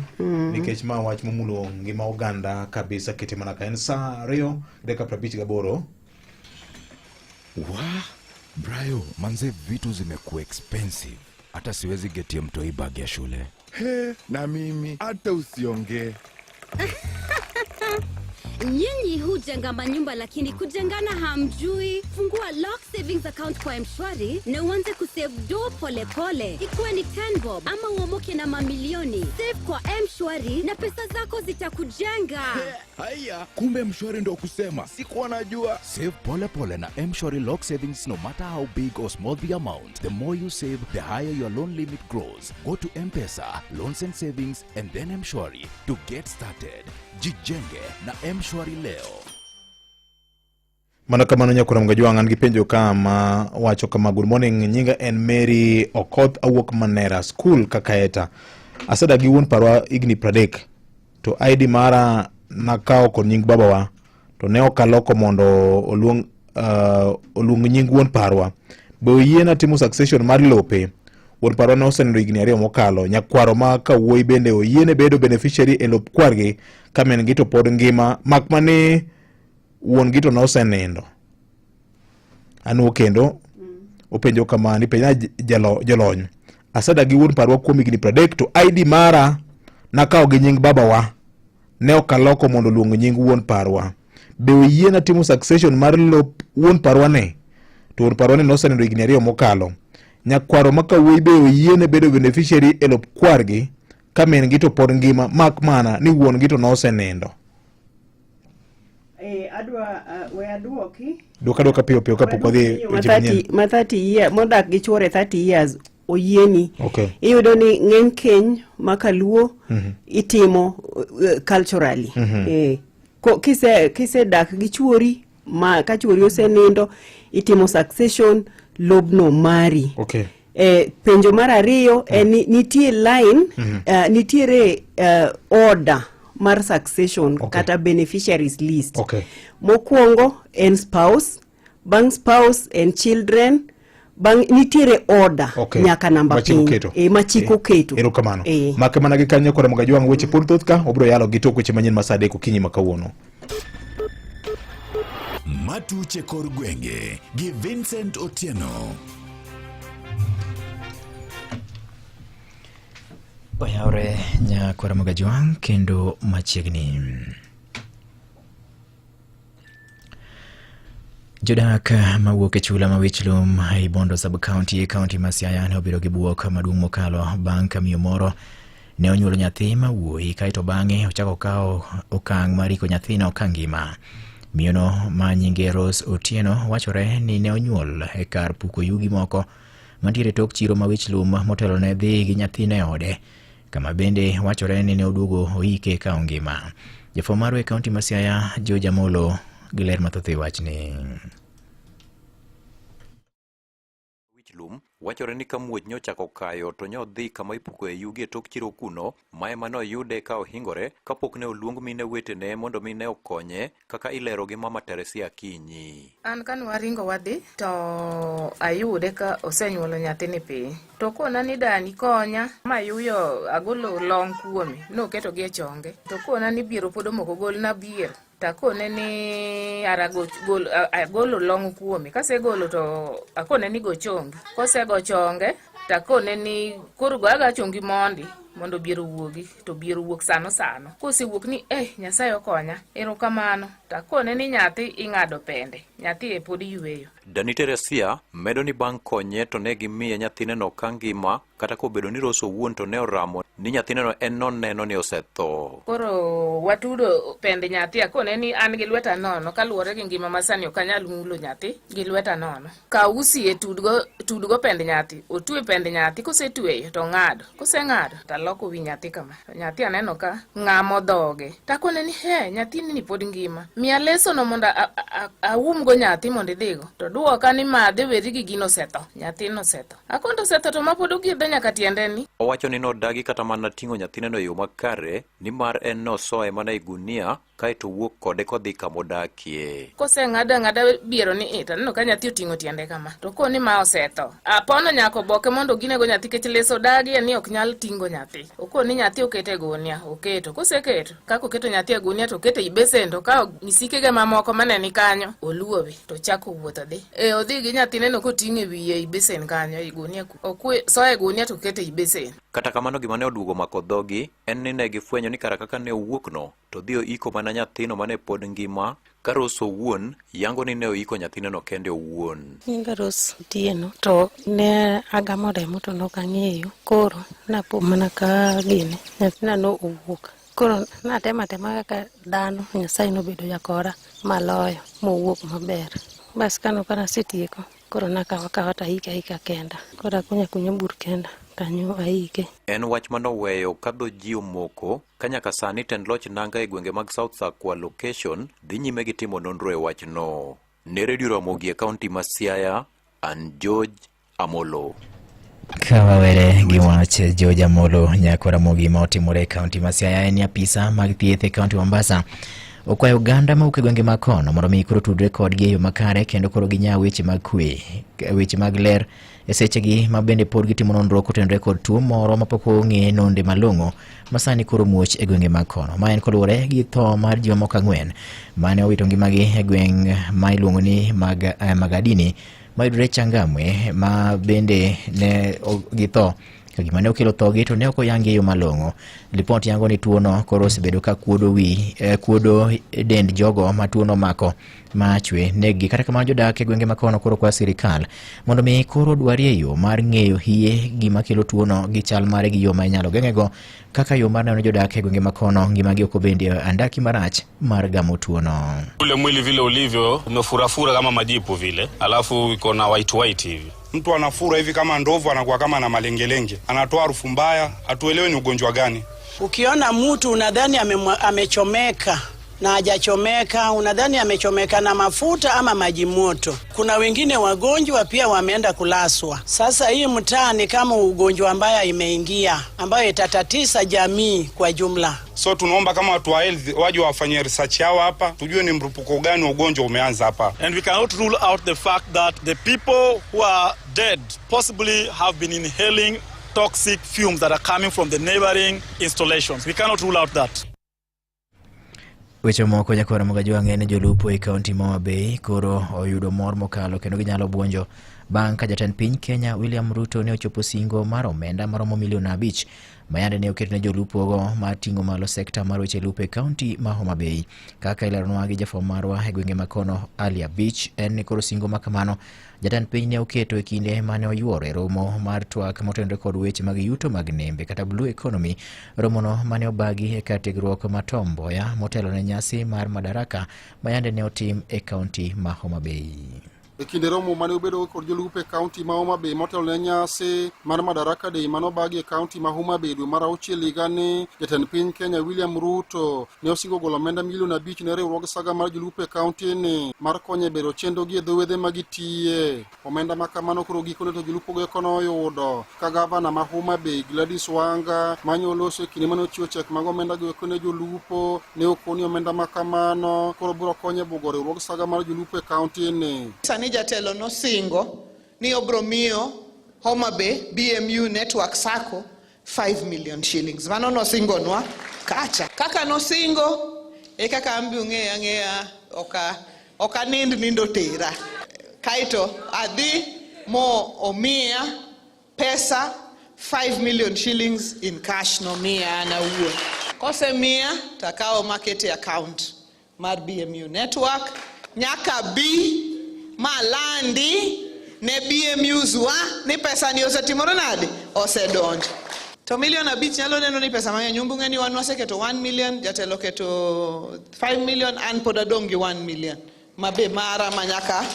nikech ma wach momulo ngima oganda kabisa kete mana ka en saa 2:58. Wa, Brayo, manze vitu zimekuwa expensive. Hata siwezi getia mtoi bag ya shule. He, na mimi hata usiongee. Nyinyi hujenga manyumba lakini kujengana hamjui. Fungua Lock Savings Account kwa M-Shwari na uanze kusave do pole pole. Ikuwe ni 10 bob ama uomoke na mamilioni. Save kwa M-Shwari na pesa zako zitakujenga. Haya, kumbe M-Shwari ndo kusema. Sikuwa najua. Save pole pole na M-Shwari Lock Savings no matter how big or small the amount. The more you save, the higher your loan limit grows. Go to M-Pesa, Loans and Savings and then M-Shwari to get started. Jijenge na M-Shwari leo. Mana kamano nyakura Mgajwang', an gi penjo ka ma wacho kama: good morning, nyinga en Mary Okoth, awuok Manera School Kakaeta. Asedak gi wuon parwa higni 30 to ID mara nakawo kod nying babawa to ne ok aloko mondo oluong nying wuon parwa. Be oyiena timo succession mar lope? Wuon parwa ne osenindo higni 2 mokalo. Nyakwaro ma kawuoyi bende oyiene bedo beneficiary e lop kwargi ka min gi to pod ngima, mak mani wuon gi to nosenindo. Anuo kendo openjo kama ni penja jolony. Asedak gi wuon parwa kuom higni 30 to ID mara nakawo gi nying babawa. Ne ok aloko mondo oluong nying wuon parwa. Be oyiena timo succession mar lop wuon parwa ni? To wuon parwa ni nosenindo higni 2 mokalo. Nyakwaro ma kawuoyi be oyiene bedo beneficiary e lop kwargi ka min gi to pod ngima, mak mana ni wuon gi to nosenindo. Adwa we aduoki. Duoka duoka piyo piyo kapok wadhi weche manyien. Ma 30 year modak gi chuore 30 years oyieni. Okay. Iyudo ni ng'eny keny ma kaluo itimo culturally. Kisedak gi chuori ma ka chuori osenindo itimo succession lobno mari. Okay. Penjo mar ariyo en ni nitie line, nitiere order mar succession kata beneficiaries list. Okay. Mokwongo en spouse, bang' spouse en children, bang' nitiere order Okay. nyaka namba Machiko piny. keto. Machiko keto. Erokamano. Make mana gi kanyo kod Mgajwang' weche pod thoth ka obiro yalo gi tok weche manyien ma saa 3 okinyi ma kawuono. Matuche kor gwenge gi Vincent Otieno. Oyawre nyakwara Mgajwang' kendo machiegni. Jodak mawuok e chula ma wich lum ei Bondo sub-county e kaunti ma Siaya ne obedo gi buok maduong' mokalo bang' ka miyo moro ne onyuolo nyathi ma wuoyi kaeto bang'e ochako okawo okang' mar iko nyathino ka ngima. Miyono ma nyinge Rose Otieno wachore ni ne onyuol e kar puko yugi moko mantiere tok chiro ma wich lum motelo ne dhi gi nyathine e ode kama bende wachore ni ne oduogo oike ka ongima. Jafwambo marwa e kaunti ma Siaya George Amolo gi ler mathoth e wachni. Wich lum wachore ni ka muoch nyochako kayo to nyodhi kama ipukoe yugi e tok chiro kuno ma ema noyude ka ohingore kapok ne oluong mine wetene mondo mi ne okonye kaka ilero gi Mama Teresia Akinyi. An kane waringo wadhi to ayude ka osenyuolo nyathini piny. To kona ni dani konya mayuyo agolo long kuome noketo gi e chonge. To kona ni biero pod omoko golna biero. Takone ni ara gol, agolo long kuome. Kasegolo to akone ni go chongi. Kosego chonge takone ni koro go aga chongi mondi mondo biero owuogi to biero wuok sano sano. Kosewuok ni eh Nyasaye okonya. Erokamano. Takone ni nyathi ing'ado pende. Nyathi e pod yueyo. Dani Teresia medo ni bang' konye to ne gimiye nyathineno ka ngima kata kobedo ni Rose owuon to ne oramo ni nyathineno en noneno ni osetho. Koro watudo pend nyathi akone ni an gi lweta nono kaluwore gi ngima masani ok anyal mulo nyathi gi lweta nono. Kaw usi e tudgo, tudgo pend nyathi, otwe pend nyathi, kosetweyo to ng'ado, koseng'ado to aloko wi nyathi kama. To nyathi aneno ka ng'amo dhoge. To akone ni he, nyathini ni pod ngima. Miya lesono mondo aumgo nyathi mondo idhigo. To duoka ni madhe weri gi gino osetho. Nyathino osetho. Akondo osetho to ma pod ogidho nyaka tiende ni. Owacho ni nodagi kata mana ting'o nyathineno e yo makare nimar en nosoye mana e gunia kaeto owuok kode kodhi kamodakie. Koseng'ado ang'ada biero ni i to aneno ka nyathi oting'o tiende kama. To koni ma osetho. Apono nyaka oboke mondo ginego nyathi kech leso dagi ni ok nyal ting'o nyathi. Okoni nyathi okete e gunia, oketo. Koseketo, kaka oketo nyathi e gunia to oketo ei besen to okawo misikege mamoko mane ni kanyo, oluowe to ochako wuotho dhi. E odhi gi nyathineno koting'o e wiye ei besen kanyo, ei gunia ku. Okwe, soye e gunia to okete ei besen. Kata kamano gima ne oduogo mako dhogi en ni ne gifwenyo ni kara kaka ne owuokno to odhi oiko mana nyathino mane pod ngima ka Rose owuon yango ni ne oiko nyathineno kende owuon. Nyinga Rose Otieno to ne agamo remo to nok ang'eyo koro napo mana ka gini nyathina no owuok koro natemo atema kaka dhano Nyasaye nobedo jakora maloyo mowuok maber. Bas kano kana asetieko koro nakawa akawa to aike aika kenda koro akunya akunya bur kenda kanyo aike. En wach manoweyo ka dho ji omoko ka nyaka sani tend loch nanga e gwenge mag South Sakwa location dhi nyime gi timo nonro e wachno. Ne Radio Ramogi e kaunti ma Siaya, an George Amolo. Ka wawere gi wach George Amolo nyako Ramogi ma otimore e kaunti ma Siaya en ni apisa mag thieth e kaunti Mombasa okwayo oganda mawuok e gwenge mag kono mondo mi koro tudre kodgi e yo makare kendo koro ginya weche mag kwe, weche mag ler e sechegi ma bende pod gitimo nonro kotenore kod tuo moro mapok ong'e nonde malong'o ma sani koro muoch e gwenge mag kono. Ma en koluwore gi tho mar ji mamoko ang'wen mane owito ngimagi e gweng' ma iluongo ni mag, eh, Magadini mayudore Changamwe ma bende ne githo ka gima ne okelo thogi to ne ok oyangi e yo malong'o. Lipot yango ni tuono koro osebedo ka kuodo wi eh, kuodo dend jogo ma tuono omako ma chwe neggi. Kata kamano jodak e gwenge ma kono koro kwa sirikal mondo mi koro dwarie yo mar ng'eyo hie gima kelo tuono gi chal mare gi yo ma inyalo geng'ego kaka yo mar neno ni jodak e gwenge ma kono ngimagi ok obendi e andaki marach mar gamo tuono. Ule mwili vile ulivyo umefurafura kama majipu vile, alafu iko na white white hivi. Mtu anafura hivi kama ndovu, anakuwa kama na malengelenge, anatoa harufu mbaya, hatuelewi ni ugonjwa gani. Ukiona mtu unadhani amechomeka na hajachomeka, unadhani amechomeka na mafuta ama maji moto. Kuna wengine wagonjwa pia wameenda kulaswa. Sasa hii mtaa ni kama ugonjwa ambayo imeingia ambayo itatatisa jamii kwa jumla. So tunaomba kama watu wa health waje wafanye research yao hapa, tujue ni mrupuko gani wa ugonjwa umeanza hapa. And we cannot rule out the fact that the people who are dead possibly have been inhaling toxic fumes that are coming from the neighboring installations. We cannot rule out that. Weche moko nyakwara Mogajwang' en ni jolupo e kaunti ma Homa Bay koro oyudo mor mokalo kendo ginyalo buonjo bang' ka jatend piny Kenya William Ruto ne ochopo singo mar omenda maromo milion 5 ma yande ne oket ne jolupogo mar ting'o malo sekta mar weche lupo e kaunti ma Homa Bay. Kaka ileronwa gi jafwambo marwa e gwenge ma kono Ali Abich, en ni koro singo ma kamano jatend piny ne oketo e kinde mane oyuoro e romo mar twak motenore kod weche mag yuto mag nembe kata blue economy. Romono mane obagi e kar tiegruok ma Tom Mboya motelo ne nyasi mar Madaraka ma yande ne otim e kaunti ma Homa Bay. E kinde romo mane obedo kod jolupo e kaunti ma Homa Bay motelo ne nyasi mar Madaraka Day mane obagi e kaunti ma Homa Bay dwe mar auchiel higani, jatend piny Kenya William Ruto ne osingo golo omenda milion 5 ne riwruog saga mar jolupo e kaunti ni mar konyo e bero chenro gi e dho wedhe ma gitiye. Omenda ma kamano koro gikone to jolupo go eko noyudo ka gavana ma Homa Bay Gladys Wanga mane oloso e kinde mane ochiwo chek mag omenda go eko ne jolupo ne okoni omenda ma kamano koro biro konyo e bugo riwruog saga mar jolupo e kaunti ni. Sani jatelo nosingo ni obro miyo Homa Bay BMU Network Sacco 5 million shillings. Mano nosingonwa kacha. Kaka nosingo e kaka an be ung'eya ang'eya oka nind nindo tera. Kaeto adhi mo omiya pesa 5 million shillings in cash nomiya an awuon. Kosemiya to akawo makete e account mar BMU Network nyaka bi malandi ne BMUs wa ni pesa ni osetimore nade, osedonjo. To milion 5 nyalo neno ni pesa mang'eny. Umbu ng'e ni wan waseketo 1 million, jatelo oketo 5 million, an pod adong' gi 1 million mabe mara manyaka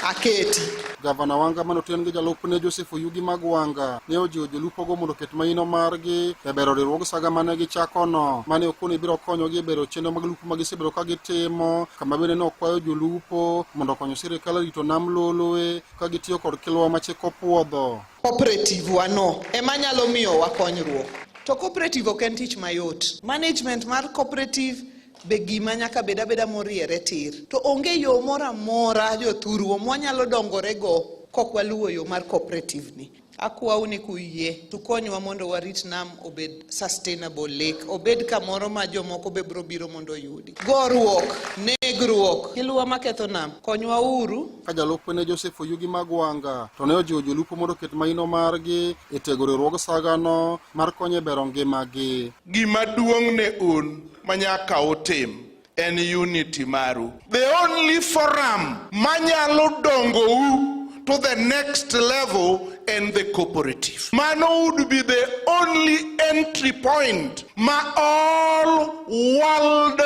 aketi. Gavana Wanga mane oten gi jalupne Joseph Oyugi Magwanga ne ojiwo jolupogo mondo oket maino margi e bero riwruog saga mane gichakono mane okoni biro konyogi e bero chenro mag lupo ma gisebedo ka gitimo, kama bende ne okwayo jolupo mondo okony sirikal rito nam Lolwe ka gitiyo kod kilwa ma chik opuodho. Cooperative wano ema nyalo miyowa konyruok. To cooperative ok en tich mayot. Management mar cooperative be gima nyaka bed abeda moriere tir. To onge yo moro amora jothurwa mwanyalo dongorego kok waluwo yo mar cooperative ni. Akwau ni kuyie tukonywa mondo warit nam obed sustainable lake, obed kamoro ma jomoko be biro biro mondo oyudi. Goruok, negruok, giluwa maketho nam, konywa uru. Ka jalupne Joseph Oyugi Magwanga to ne ojiwo jolupo mondo oket maino margi e tego riwruog sagano mar konyo e bero ngimagi. Gima duong' ne un manyaka utim en unity maru. The only forum manyalo dongou to the next level and the cooperative. Mano would be the only entry point ma all world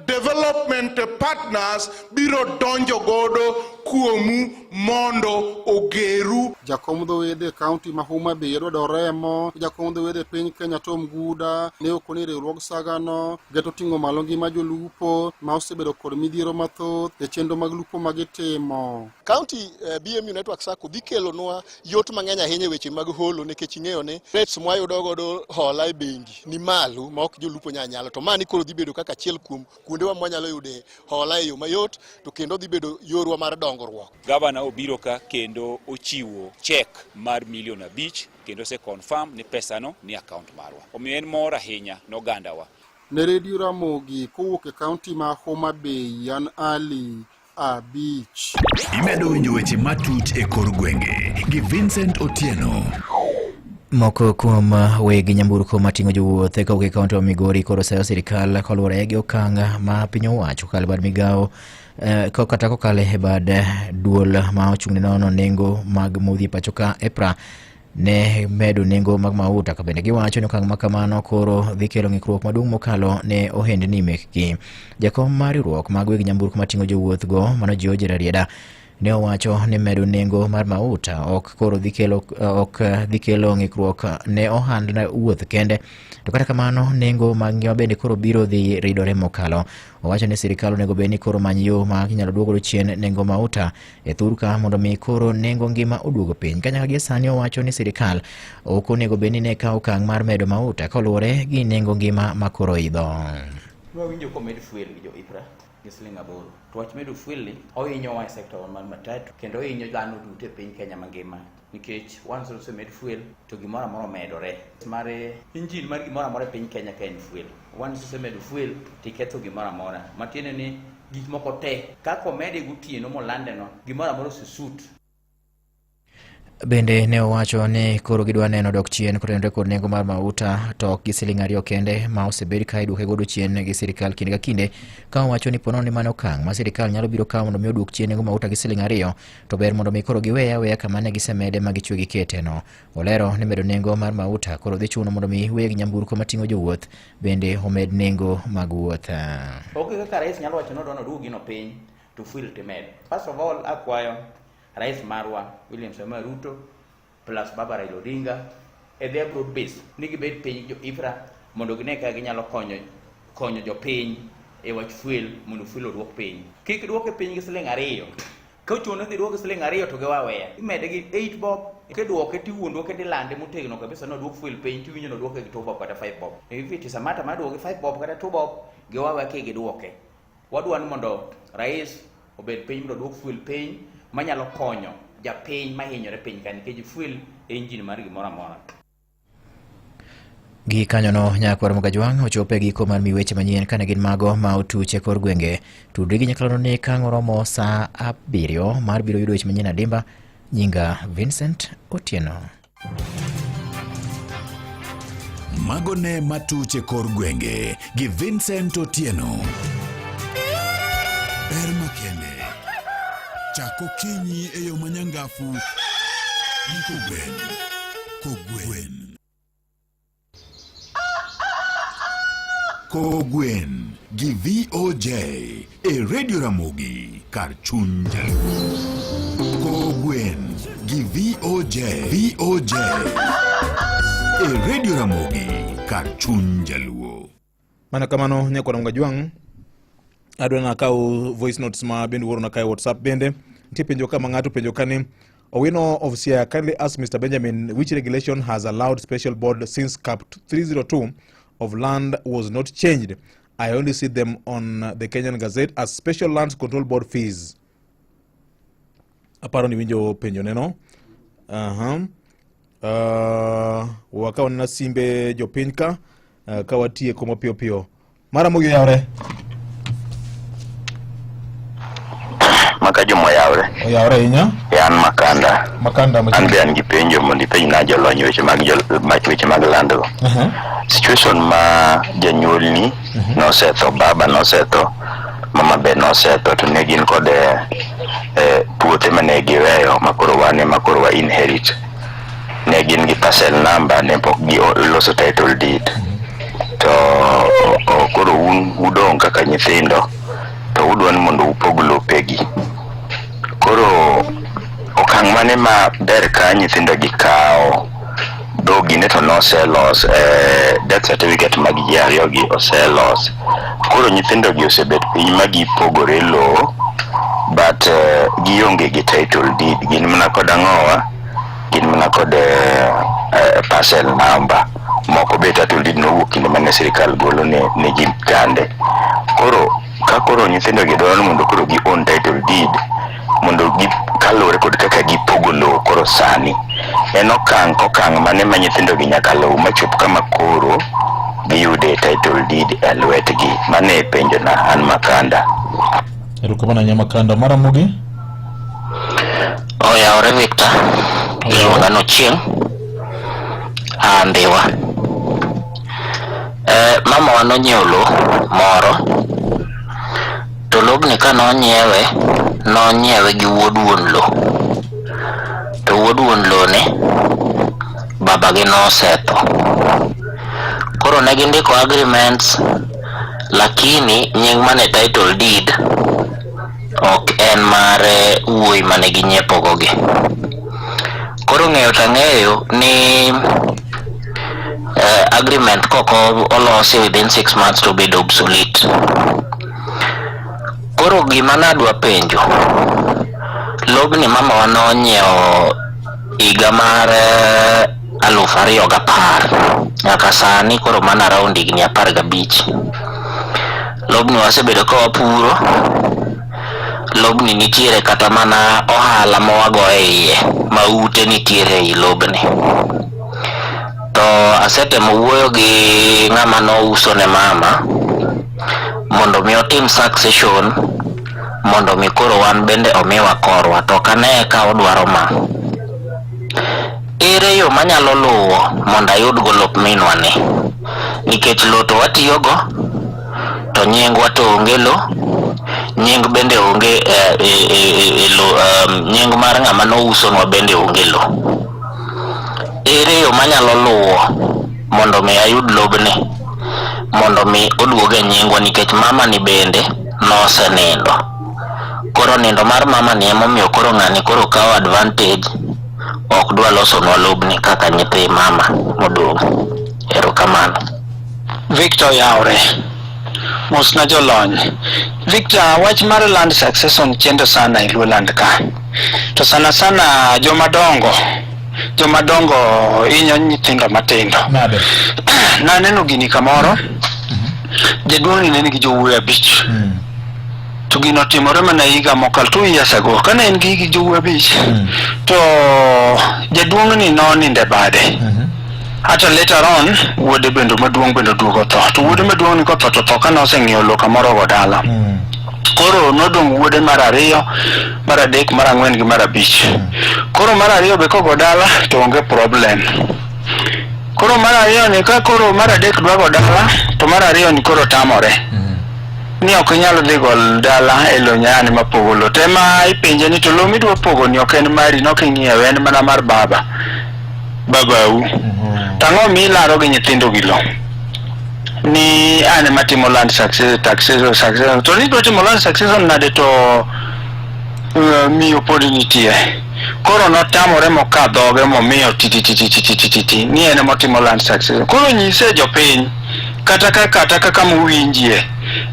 development partners biro donjo godo kuomu mondo ogeru. Jakom dho wedhe e kaunti ma Homa Bay Edward Oremo, jakom dho wedhe e piny Kenya Tom Guda ne okoni riwruog sagano geto ting'o malo ngima jolupo ma osebedo kod midhiero mathoth e chenro mag lupo ma gitimo. County BMU Network Sacco dhi kelonwa yot mang'eny ahinya e weche mag holo nikech ing'eyo ni rates mwayudo godo hola e bengi ni malo ma ok jolupo nyalo nyalo, to mani koro dhi bedo kaka achiel kuom kuondewa mwanyalo yude hola e yo mayot, to kendo dhi bedo yorwa mar dongruok. Gavana obiro ka kendo ochiwo check mar milion 5 kendo ose confirm ni pesano ni account marwa. Omiyo en mor ahinya ne ogandawa. Ne Radio Ramogi kowuok e kaunti ma Homa Bay, an Ali Abich. Imedo winjo weche matut e kor gwenge gi Vincent Otieno. Moko kuom weg nyamburko mating'o jowuoth kowuok e kaunti ma Migori koro sayo sirikal koluwore gi okang' ma piny owacho kokalo e bad migawo kata kokalo e bad duol ma ochung' ne nono nengo mag modhi e pacho ka EPRA ne medo nengo mag mauta, ka bende giwacho ni okang' ma kamano koro dhi kelo ng'ikruok maduong' mokalo ne ohendni mekgi. Jakom mar riwruok mag weg nyamburko mating'o jowuoth go mano George Rarieda ne owacho ni medo nengo mar mauta ok koro dhi kelo, ok dhi kelo ng'ikruok ne ohand wuoth kende, to kata kamano nengo mag ngima bende koro biro dhi ridore mokalo. Owacho ni sirikal onego bed ni koro many yo ma inyalo duogo chien nengo mauta e thurka mondo mi koro nengo ngima oduogo piny. Kanyaka gie sani owacho ni sirikal ok onego bed ni ne kawo okang' mar medo mauta kaluwore gi nengo ngima ma koro idho. Nwawinjo komed fuel gi jo IPRA gi siling 8. To wach medo fuel ni ohinyowa e sekta wa mar matatu kendo ohinyo dhano duto e piny Kenya mangima nikech once osemed fuel to gimoro amora omedore. Mar engine mar gimoro amora e piny Kenya ka en fuel. Once osemedo fuel to iketho gimoro amora. Matiende ni gik moko te kaka omede gotieno molandeno gimoro amora osesut. Bende ne owacho ni koro gidwa neno dok chien kotenore kod nengo mar mauta to ok gi siling ariyo kende ma osebed ka iduoke godo chien gi sirikal kinde ka kinde, ka owacho ni ponono ni mano okang' ma sirikal nyalo biro kawo mondo mi oduok chien nengo mauta gi siling ariyo, to ber mondo mi koro giweye aweya kama ne gisemede ma gichwe giketeno. Olero ni medo nengo mar mauta koro dhi chuno mondo mi weg nyamburko mating'o jowuoth bende omed nengo mag wuoth. Onge kaka rais nyalo wacho ni odwa ni oduok gino piny to fuel timedo. First of all akwayo rais marwa William Samoei Ruto plus Baba Raila Odinga e their broad base ni gibed piny jo IPRA mondo gine kaka ginyalo konyo konyo jopiny e wach fuel mondo fuel oduok piny. Kik duoke piny gi siling ariyo. Ka ochuno ni dhi duoke siling ariyo to giwa aweya. Imede gi 8 bob, kiduoke tiwuondruok kendo ilande motegno kabisa ni oduok fuel piny tiwinjo ni oduoke gi 2 bob kata 5 bob. If it is a matter mar duoke gi 5 bob kata 2 bob, giwa aweya kik giduoke. Wadwa ni mondo rais obed piny mondo oduok fuel piny manyalo konyo japiny mahinyore piny ka nikech fuel e engine mar gimoro amora. Gi kanyono nyakwar Mogajwang' ochopo e giko mar mi weche manyien kane gin mago ma otuch e kor gwenge. Tudri gi nyakalondo ni ka ang' oromo saa abiriyo mar biro yudo weche manyien adimba. Nyinga Vincent Otieno. Mago ne matuch e kor gwenge gi Vincent Otieno. Ber makende. Chak okinyi e yo manyangafu gi kogwen. Kogwen. Kogwen gi VOJ e Radio Ramogi kar chuny Jaluo. Kogwen gi VOJ. VOJ e Radio Ramogi kar chuny Jaluo. Mana kamano nyakwar Mgajwang' adwa nakaw voice notes ma bende uorona kae WhatsApp bende nitie penjo ka ma ng'ato penjo ka ni Owino of Siaya kindly ask Mr. Benjamin which regulation has allowed special board since CAP 302 of land was not changed. I only see them on the Kenyan Gazette as special lands control board fees. Aparo ni winjo penjo neno. Aha. Wakaw na simbe jopiny ka ka watieko mapiyo piyo. Mara mogi oyawre. Maka juma oyawre. Oyawre ahinya. E an Makanda. Makanda An be an gi penjo mondo ipenjna jolony weche mag weche mag landgo. Situation ma janyuolni nosetho, baba nosetho, mama be nosetho to ne gin kod puothe mane giweyo ma koro wan ema koro wa inherit. Ne gin gi parcel number ne pok giloso title deed. To koro un udong' kaka nyithindo to udwa ni mondo upog lopegi. Koro okang' mane ma ber ka nyithindo gi kawo dhogi ne to noselos death certificate mag ji ariyo gi oselos. Koro nyithindo gi osebet piny ma gipogore lowo but gionge gi title deed gin mana kod ang'owa gin mana kod parcel number moko be title deed nowuok kinde mane sirikal golo ne, ne ji kande. Koro ka koro nyithindo gi dwaro ni mondo koro gi own title deed mondo gi kaluwore kod kaka gipogo lowo koro sani en okang' kokang' mane ma nyithindo gi nyaka luw machop kama koro giyude title deed e lwetgi. Mano e penjona an Makanda. Erokamano ahinya Makanda. Maramogi. Oyawore Victor, iluonga ni Ochieng', aa Ndhiwa. Eh, mamawa nonyiewo lo moro to lobni ka nonyiewe, nonyiewe gi wuod wuon lo. To wuod wuon lo ni babagi nosetho. Koro ne gindiko agreements lakini nying mane title deed ok en mar wuoyi mane ginyiepogo gi. Koro ng'eyo to ang'eyo ni agreement kok olosi within 6 months to obedo obsolete. Koro gima nadwa penjo, lobni mamawa nonyiewo higa mar 2010 nyaka sani koro mano around higni 15. Lobni wasebedo ka wapuro, lobni nitiere kata mana ohala ma wago e iye ma ute nitiere ei lobni. To asetemo wuoyo gi ng'ama nouso ne mama mondo mi otim succession mondo mi koro wan bende omiwa korwa to ok ane ka odwaro ma. Ere yo manyalo luwo mondo ayudgo lop minwa ni? Nikech lo to watiyogo, to nyingwa to onge lo, nying bende onge e, e, e, e, e lo, um, nying mar ng'ama nousonwa bende onge lo. Ere yo manyalo luwo mondo mi ayud lobni mondo mi oduog e nyingwa nikech mama ni bende nosenindo. Koro nindo mar mama ni emomiyo koro ng'ani koro kawo advantage ok dwa losonwa lobni kaka nyithi mama modong'. Erokamano. Victor oyawre. Mosna jolony. Victor, wach mar land succession chendo sana e Luoland ka. To sana sana joma dongo, joma dongo hinyo nyithindo matindo. Nade? Naneno gini kamoro. Jaduong' ni ne nigi jowuoyi abich. To gino otimore mana higa mokalo, 2 years ago. Kane en gi jowuoyi abich, to jaduong' ni nonindo e bade. Hata later on, wuode bende maduong' bende oduogo tho. To wuode maduong' ni kotho to tho kane oseng'iewo lowo kamoro ogo dala. Koro nodong' wuode mar ariyo, mar adek, mar ang'wen gi mar abich. Koro mar ariyo be kogo dala to onge problem. Koro mar ariyo ni ka koro mar adek dwa go dala to mar ariyo ni koro tamore. Ni ok inyal dhi go dala e lo nyani mapogo lo. To ema ipenje ni to lo midwa pogo ni ok en mari nok ing'iewe en mana mar baba. Babau. To ang'o milaro gi nyithindo gi lo? Ni an ema timo land success, taxation, succession. To nidwa timo land succession nade to miyo pod nitie. Koro notamore moka dhoge momiyo tititititititi ni en ema otimo land succession. Koro nyise jopiny kata ka kata kaka mowinjie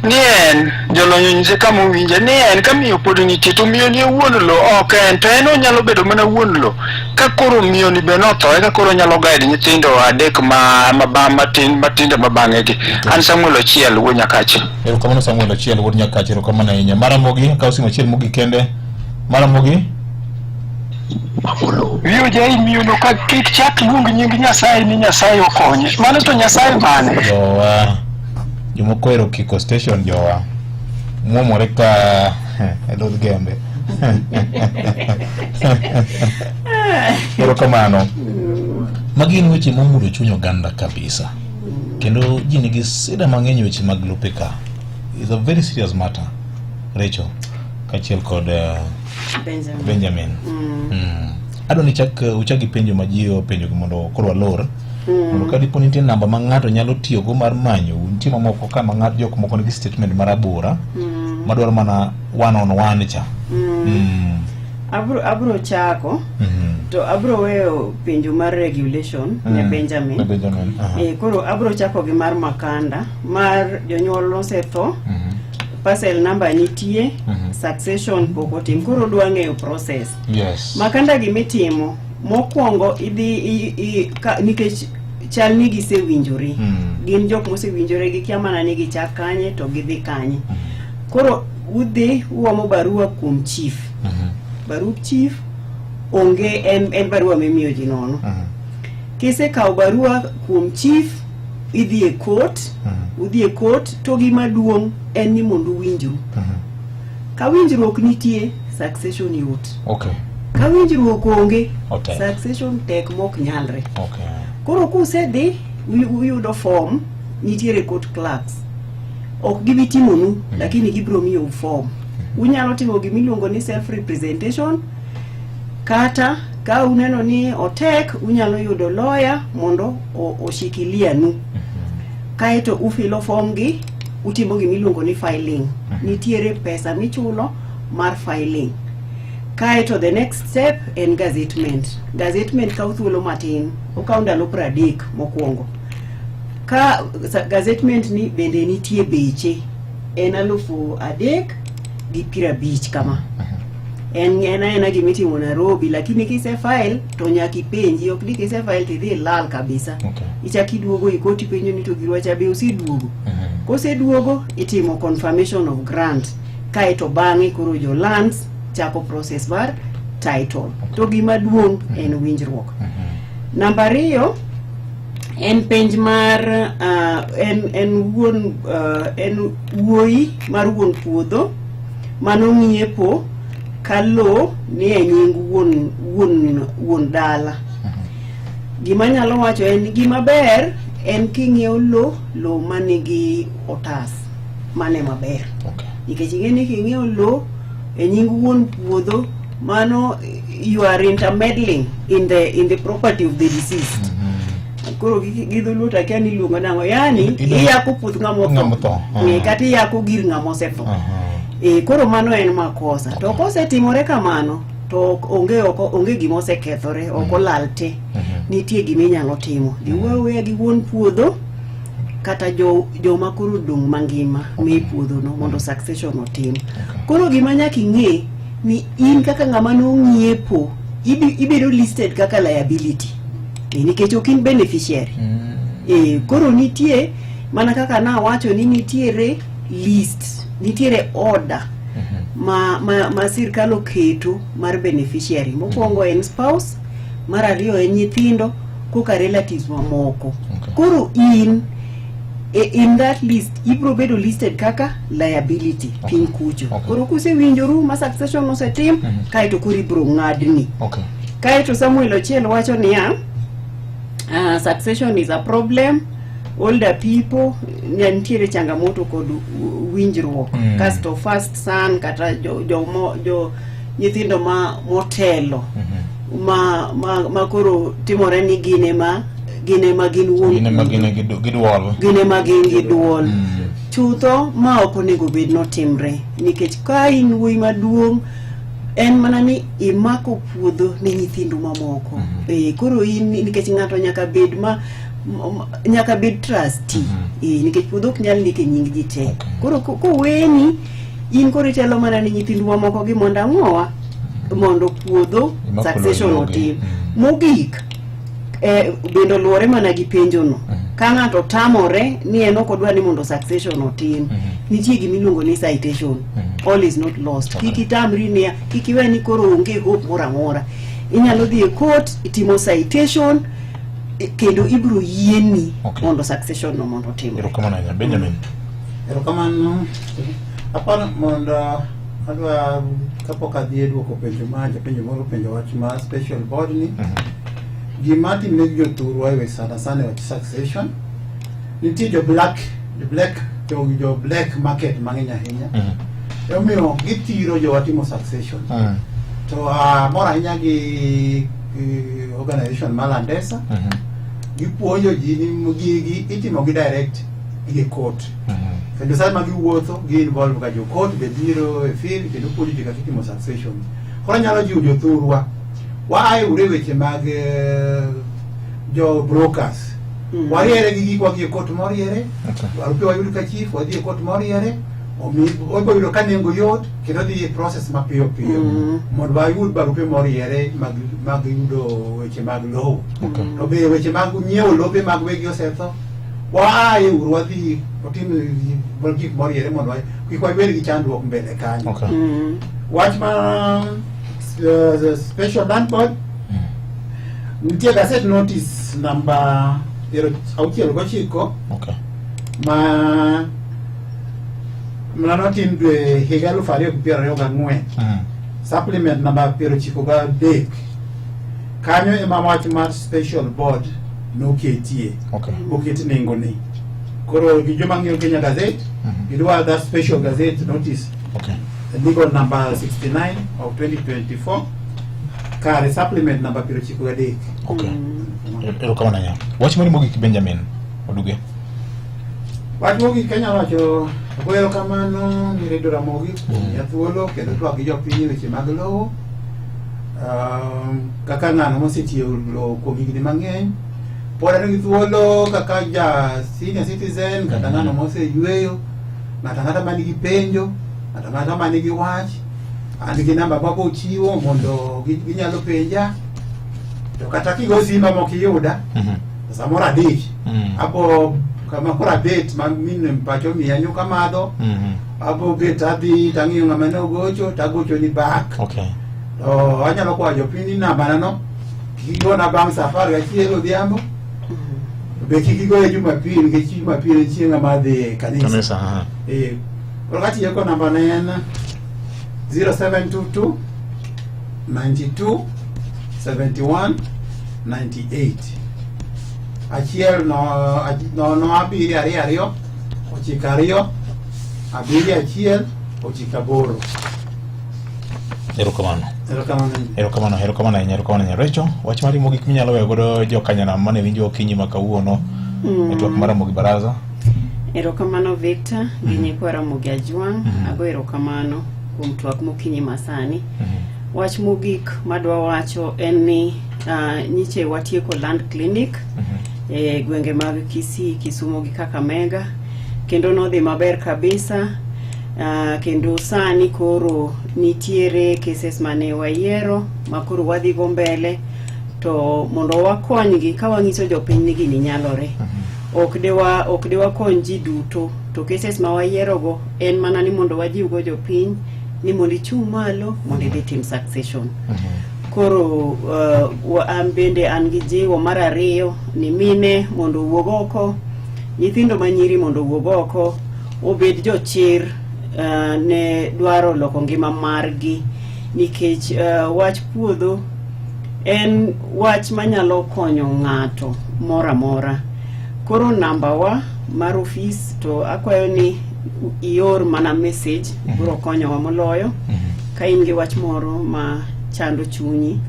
ni en jolony onyise kama owinje ni en ka miyo pod nitie to miyo ni e wuon lo ok en to en onyalo bedo mana wuon lo ka koro miyo ni be notho eka koro onyalo guide nyithindo adek ma ma matin matindo ma bang'e gi. An Samuel Ochiel wuod Nyakache. Erokamano Samuel Ochiel wuod Nyakache, erokamano ahinya. Maramogi, akaw simu achiel mogik kende. Maramogi. Wiyo jai miyono ka kik chak luong nying Nyasaye ni Nyasaye okonye. Mano to Nyasaye mane? Jowa, jomoko ohero kiko station jowa. Muomore ka e dhodh gembe. Erokamano. Magi gin weche momulo chuny oganda kabisa. Kendo ji nigi sida mang'eny e weche mag lope ka. It's a very serious matter. Rachel, kaachiel kod Benjamin. Benjamin. Adwa ni chak uchak gi penjo ma ji openjo gi mondo koro walor. Mondo ka dipo nitie namba ma ng'ato nyalo tiyogo mar manyo, nitie mamoko ka ma ng'ato jok moko nigi statement marabora madwaro mana one on one cha. Abro chako to abro weyo penjo mar regulation ne Benjamin. Ne Benjamin. Aha. Koro abro chako gi mar Makanda mar jonyuol nosetho. Parcel number nitie, succession pok otim. Koro odwa ng'eyo process. Makanda gimitimo mokwongo idhi nikech chal ni gisewinjore. Gin jok mosewinjore gikia mana ni gichak kanye to gidhi kanye. Koro udhi uomo barua kuom chief. Barup chief onge en barua mimiyo ji nono. Kisekawo barua kuom chief idhi e court, udhi e court to gima duong' en ni mondo uwinjru. Ka winjruok nitie, succession yot. Ka winjruok onge, Otek. succession tek mok nyalre. Koro kusedhi uyudo form, nitiere court clerks. Ok gibi timonu, lakini gibiro miyou form. Unyalo timo gimiluongo ni self representation kata ka uneno ni otek unyalo yudo lawyer mondo oshikilia nu. Kaeto ufilo form gi utimo gimiluongo ni filing. Nitiere pesa michulo mar filing. Kaeto the next step en gazettement. Gazettement kawo thuolo matin, okawo ndalo 30 mokwongo. Ka gazettement ni bende nitie beche, en 3,050 kama. En aena gimitimo Nairobi, lakini kise file to nyaka ipenji, ok ni kise file tidhi ilal kabisa. Ichak iduogo e court ipenjo ni to girwa cha be oseduogo. Koseduogo itimo confirmation of grant, kaeto bang'e koro jo lands chako process mar title. To gima duong' en winjruok. Namba ariyo en penj mar en wuon en wuoyi mar wuon puodho manong'iepo ka lo ni e nying wuon wuon wuon dala. Gima anyalo wacho en ni gima ber en king'iewo lo, lo manigi otas, mano ema ber. Nikech ing'e ni king'iewo lo e nying wuon puodho, mano you are intermeddling in the property of the deceased. Koro gi dholuo to akia ni iluongo nang'o. Yani iyako puoth ng'ama otho. Ng'ama otho, ah. Eh, kata iyako gir ng'ama osetho. Eh, koro mano en makosa. To kosetimore kamano, to onge oko onge gima osekethore, ok olal te. Nitie gima inyalo timo. Dhi wuo awuoya gi wuon puodho kata jo joma koro odong' mangima me puodhono mondo succession otim. Koro gima nyaka ing'e ni in kaka ng'ama nong'iepo ibedo listed kaka liability. Eh, nikech ok in beneficiary. Eh, koro nitie mana kaka nawacho ni nitiere list, nitiere order ma sirkal oketo mar beneficiary. Mokwongo en spouse, mar ariyo en nyithindo, koka relatives mamoko. Koro in in that list ibro bedo listed kaka liability piny kucho. Koro kusewinjoru ma succession osetim, kaeto koro ibro ng'adni. Kaeto Samuel Ochiel wacho niya, succession is a problem older people nitiere changamoto kod winjruok. Kasto first son kata jo nyithindo ma motelo ma koro timore ni gin ema gin wuon Gin ema gin gi duol. Gin ema gin gi duol chutho ma ok onego bed notimre, nikech ka in wuoyi maduong' en mana ni imako puodho ne nyithindu mamoko. Eh, koro in nikech ng'ato nyaka bed ma nyaka bed trustee. Eh, nikech puodho ok nyal ndike nying ji te. Koro koweni in koro itelo mana ne nyithindu mamoko gi mondo ang'owa mondo puodho Imako succession logi. otim. Mogik, bende oluwore mana gi penjono. Ka ng'ato tamore ni en ok odwa ni mondo succession otim, nitie gimiluongo ni citation. All is not lost. Kik itamri niya, kik iwe ni koro onge hope moro amora. Inyalo dhi e court, itimo citation, kendo ibiro yieni mondo succession no mondo otimre. Erokamano ahinya. Benjamin. Erokamano. Aparo mondo adwa kapok adhi e duoko penjo ma japenjo moro penjo wach mar special board ni, gima timne gi jothurwa e weche sana sana e wach succession, nitie jo black market mang'eny ahinya. Emomiyo githiro jowa timo succession. To amor ahinya gi organization mar Landesa, gipuonjo ji ni gigi itimo gi direct gi court, kendo sama giwuotho gi involve ga jo court be biro e field kendo puonjo ji kaka itimo succession. Koro anyalo jiwo jothurwa waaye uru e weche mag jo brokers. Wariere gi gikwa gi e court moriere. Barupe wayud ka chief, wadhi e court moriere, wabiro yudo ka nengo yot kendo dhi e process mapiyo piyo mondo wayud barupe moriere mag yudo weche mag lowo. To be weche mag nyiewo lope mag wegi osetho, waaye uru wadhi otim gik moriere mondo kik wabed gi chandruok mbele kanyo. Wach ma special land board, nitie gazette notice namba 69 ma manotim dwe higa 2024, supplement namba 93. Kanyo ema wach mar special board noketie. Oket nengone. Koro gi joma ng'iyo Kenya Gazette, gidwa that special gazette notice legal number 69 of 2024 kare supplement namba 93. Okay. Erokamano ahinya. Wach mari mogik, Benjamin Oduge. Wach mogik kanya wacho, ago erokamano ni Radio Ramogi kuom miya thuolo kendo twak gi jopiny e weche mag lowo. Kaka ng'ano mosetiyo lowo kuom higni mang'eny, pod an gi thuolo kaka ja senior citizen kata ng'ano moseyweyo, ng'ato ang'ata man gi penjo, ng'ato ang'ata man gi wach, an gi namba mabo chiwo mondo ginyalo penja. To kata kigo sima mok iyuda, to samoro adich abo kama koro abet ma min pacho miya nyuka madho, abo bet adhi tang'iyo ng'ama ne ogocho tagocho ni back. To anyalo kwayo jopiny ni nambana no kik igona bang' sa 11 odhiambo, be kik igoye Jumapil nikech Jumapil en chieng'a ma adhi e kanisa. Kanisa, aha. Eh, koro katieko, namba ne en 0722 92 71 98. Achiel no, 0 7 2 2 9 2 7 1 9 8. Erokamano. Erokamano. Erokamano, erokamano ahinya, erokamano ahinya. Rachel, wach mari mogik minyalo weyo godo jokanyanam mane winjo okinyi ma kawuono e twak mar Ramogi Baraza. Erokamano Victor gi nyikwa Ramogi Ajwang'. Ago erokamano kuom twak mokinyi masani. Wach mogik madwa wacho en ni nyiche watieko land clinic e gwenge mag Kisii, Kisumu gi Kakamega kendo nodhi maber kabisa. Kendo sani koro nitiere cases mane wayiero ma koro wadhi go mbele to mondo wakonygi ka wanyiso jopiny ni gini nyalore. Ok dewa ok dewakony ji duto to cases ma wayierogo en mana ni mondo wajiwgo jopiny ni mondo ichung' malo mondo idhi tim succession. Koro an bende an gi jiwo mar ariyo ni mine mondo owuog oko, nyithindo manyiri mondo owuog oko, obed jochir ne dwaro loko ngima margi nikech wach puodho en wach manyalo konyo ng'ato moro amora. Koro namba wa mar ofis to akwayo ni ior mana message biro konyowa moloyo. Ka in gi wach moro ma chando chunyi,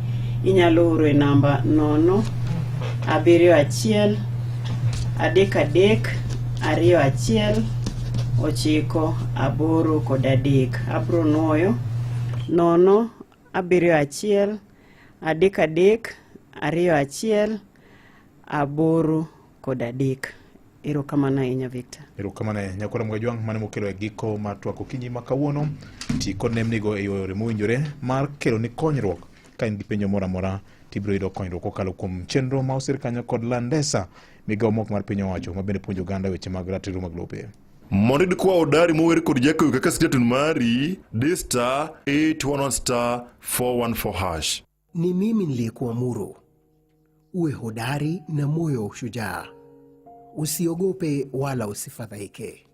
inyalo oro e namba 0 7 1 3 3 2 1 9 8 3. Abro nuoyo 0 7 1 3 3 2 1 8 3. Erokamano ahinya Victor. Erokamano ahinya Nyakwar Ramogi Ajwang' mane mokelo e giko mar twak okinyi ma kawuono. Ti kod nembnigo e yore mowinjore mar kelo ni konyruok. Ka in gi penjo moro amora tibiro yudo konyruok kokalo kuom chenro ma osir kanyo kod Landesa, migawo mok mar piny owacho ma bende puonjo oganda weche mag ratiro mag lope. Mondo iyud kwa Hodari mower kod Jacob kaka statement mari, di star 811 star 414 hash. Ni mimi niliyekuamuru uwe hodari na moyo wa ushujaa, usiogope wala usifadhaike,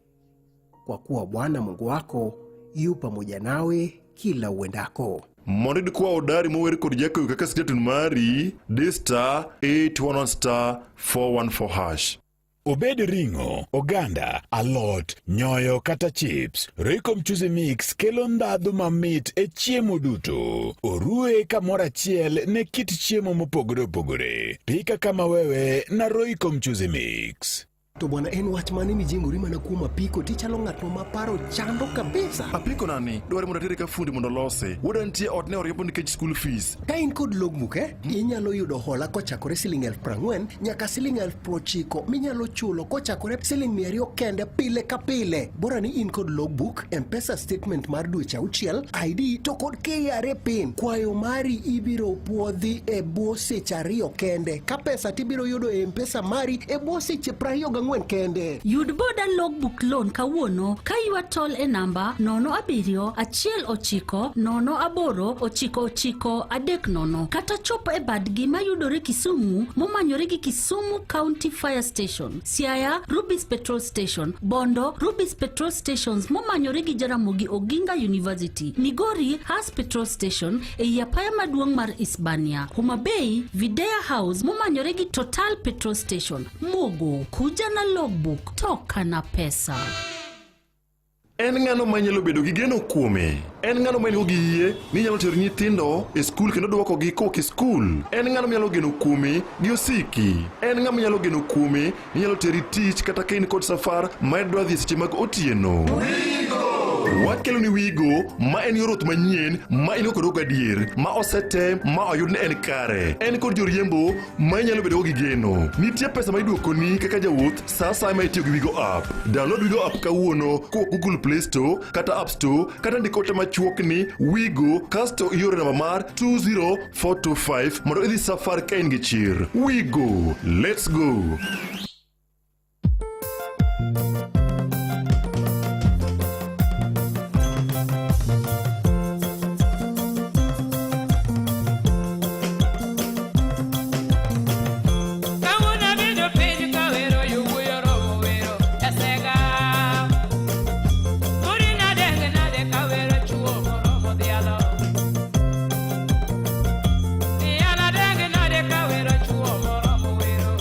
kwa kuwa Bwana Mungu wako yu pamoja nawe kila uendako. Mondo iyud kwa Hodari mower kod Jacob kaka statement mari, di star 811 star 414 hash. Obed ring'o, oganda, alot, nyoyo kata chips, Royco Mchuzi Mix kelo ndhadhu mamit e chiemo duto. Oruwe kamoro achiel ne kit chiemo mopogore opogore. Pika kama wewe na Royco Mchuzi Mix. To bwana, en wach mane mijengori mana kuom apiko tichalo ng'at ma paro chando kabisa. Apiko nani? Dware mondo atere ka fundi mondo olose. Wuoda nitie ot ne oriembo nikech school fees. Ka in kod logbook inyalo yudo hola kochakore siling 40,000 nyaka siling 90,000 minyalo chulo kochakore siling 200 kende pile ka pile. Bora ni in kod logbook, M-Pesa statement mar dweche 6, ID to kod KRA PIN. Kwayo mari ibiro puodhi e bwo seche 2 kende. Ka pesa tibiro yudo e M-Pesa mari e bwo seche 24 kende. Yud boda logbook loan kawuono ka ywa tol e namba 0 7 1 9 0 8 9 9 3 0 kata chop e badgi mayudore Kisumu momanyore gi Kisumu County Fire Station, Siaya Rubis Petrol Station, Bondo Rubis Petrol Stations momanyore gi Jaramogi Oginga University, Migori Has Petrol Station e apaya maduong' mar Isbania, Homa Bay Videa House momanyore gi Total Petrol Station, Mogo, kuja na logbook, toka na pesa. En ng'ano manyalo bedo gi geno kuome? En ng'ano ma gi yie ni nyalo tero nyithindo e skul kendo dwokogi kowuok e skul? En ng'ano manyalo geno kuome gi osiki? En ng'ama nyalo geno kuome ni nyalo teri tich kata ka in kod safar ma idwa dhi e seche mag otieno? Wakelo ni Wigo ma en yor wuoth manyien ma in go kod gadier ma osetem ma oyud ni en kare. En kod joriembo ma inyalo bedo go gi geno. Nitie pesa ma iduokoni kaka jawuoth sa asaya ma itiyo gi Wigo app. Download Wigo app kawuono kowuok Google Play Store kata App Store kata ndik ote machuok ni Wigo kasto ioro namba mar 20425 mondo idhi safar ka in gi chir. Wigo, let's go. Kawuono abedo piny kawero yowuoyi oromo wero e sega. Kori nade nade kawero chuo moromo dhialo. Dhialo adenge nade kawero chuo moromo wero.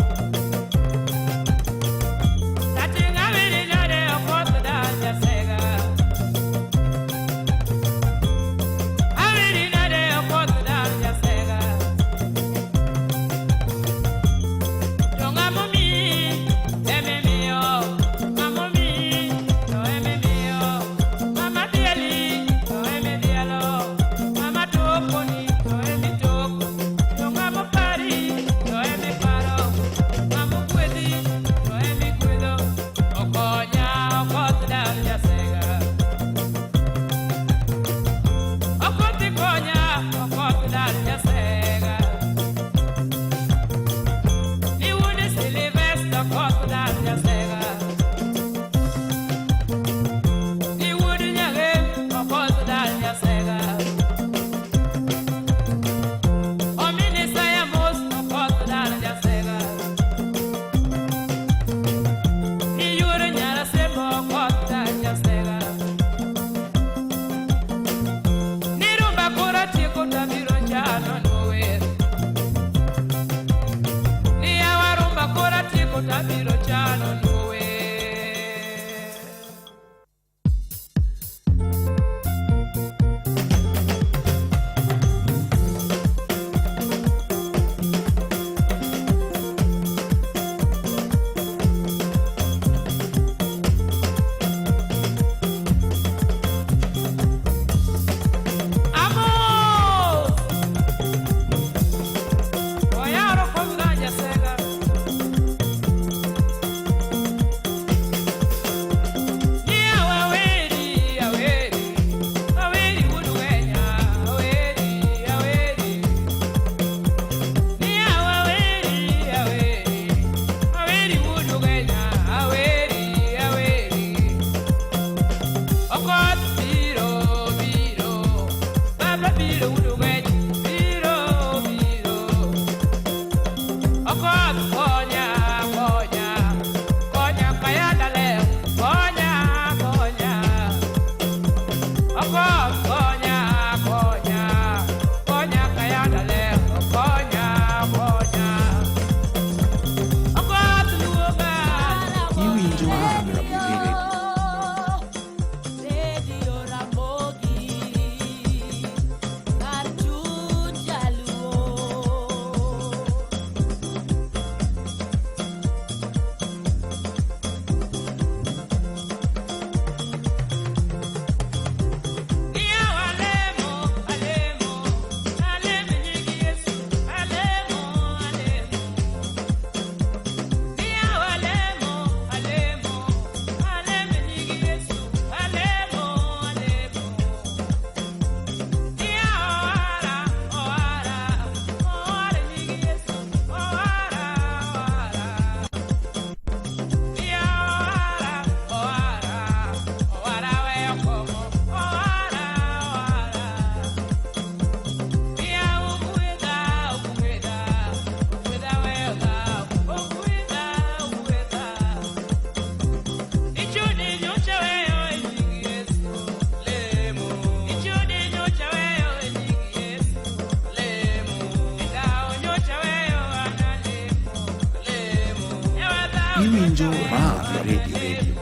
Iwinjo Raha Radio. Radio.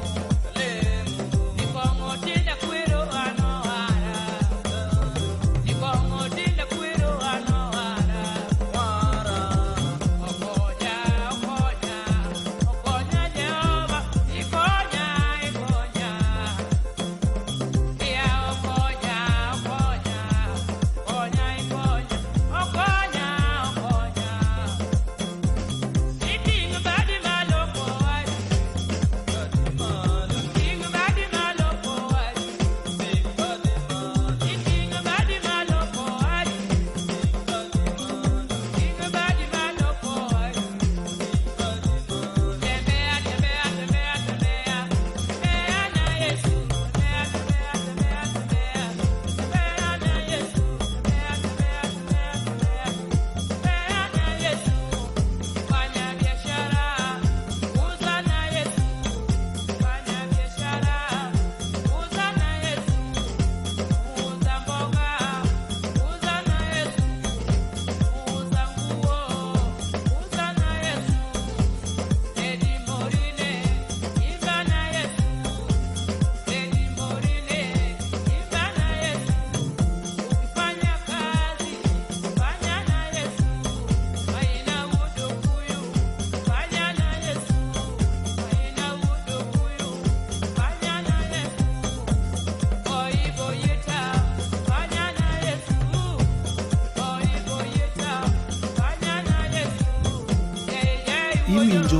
Iwinjo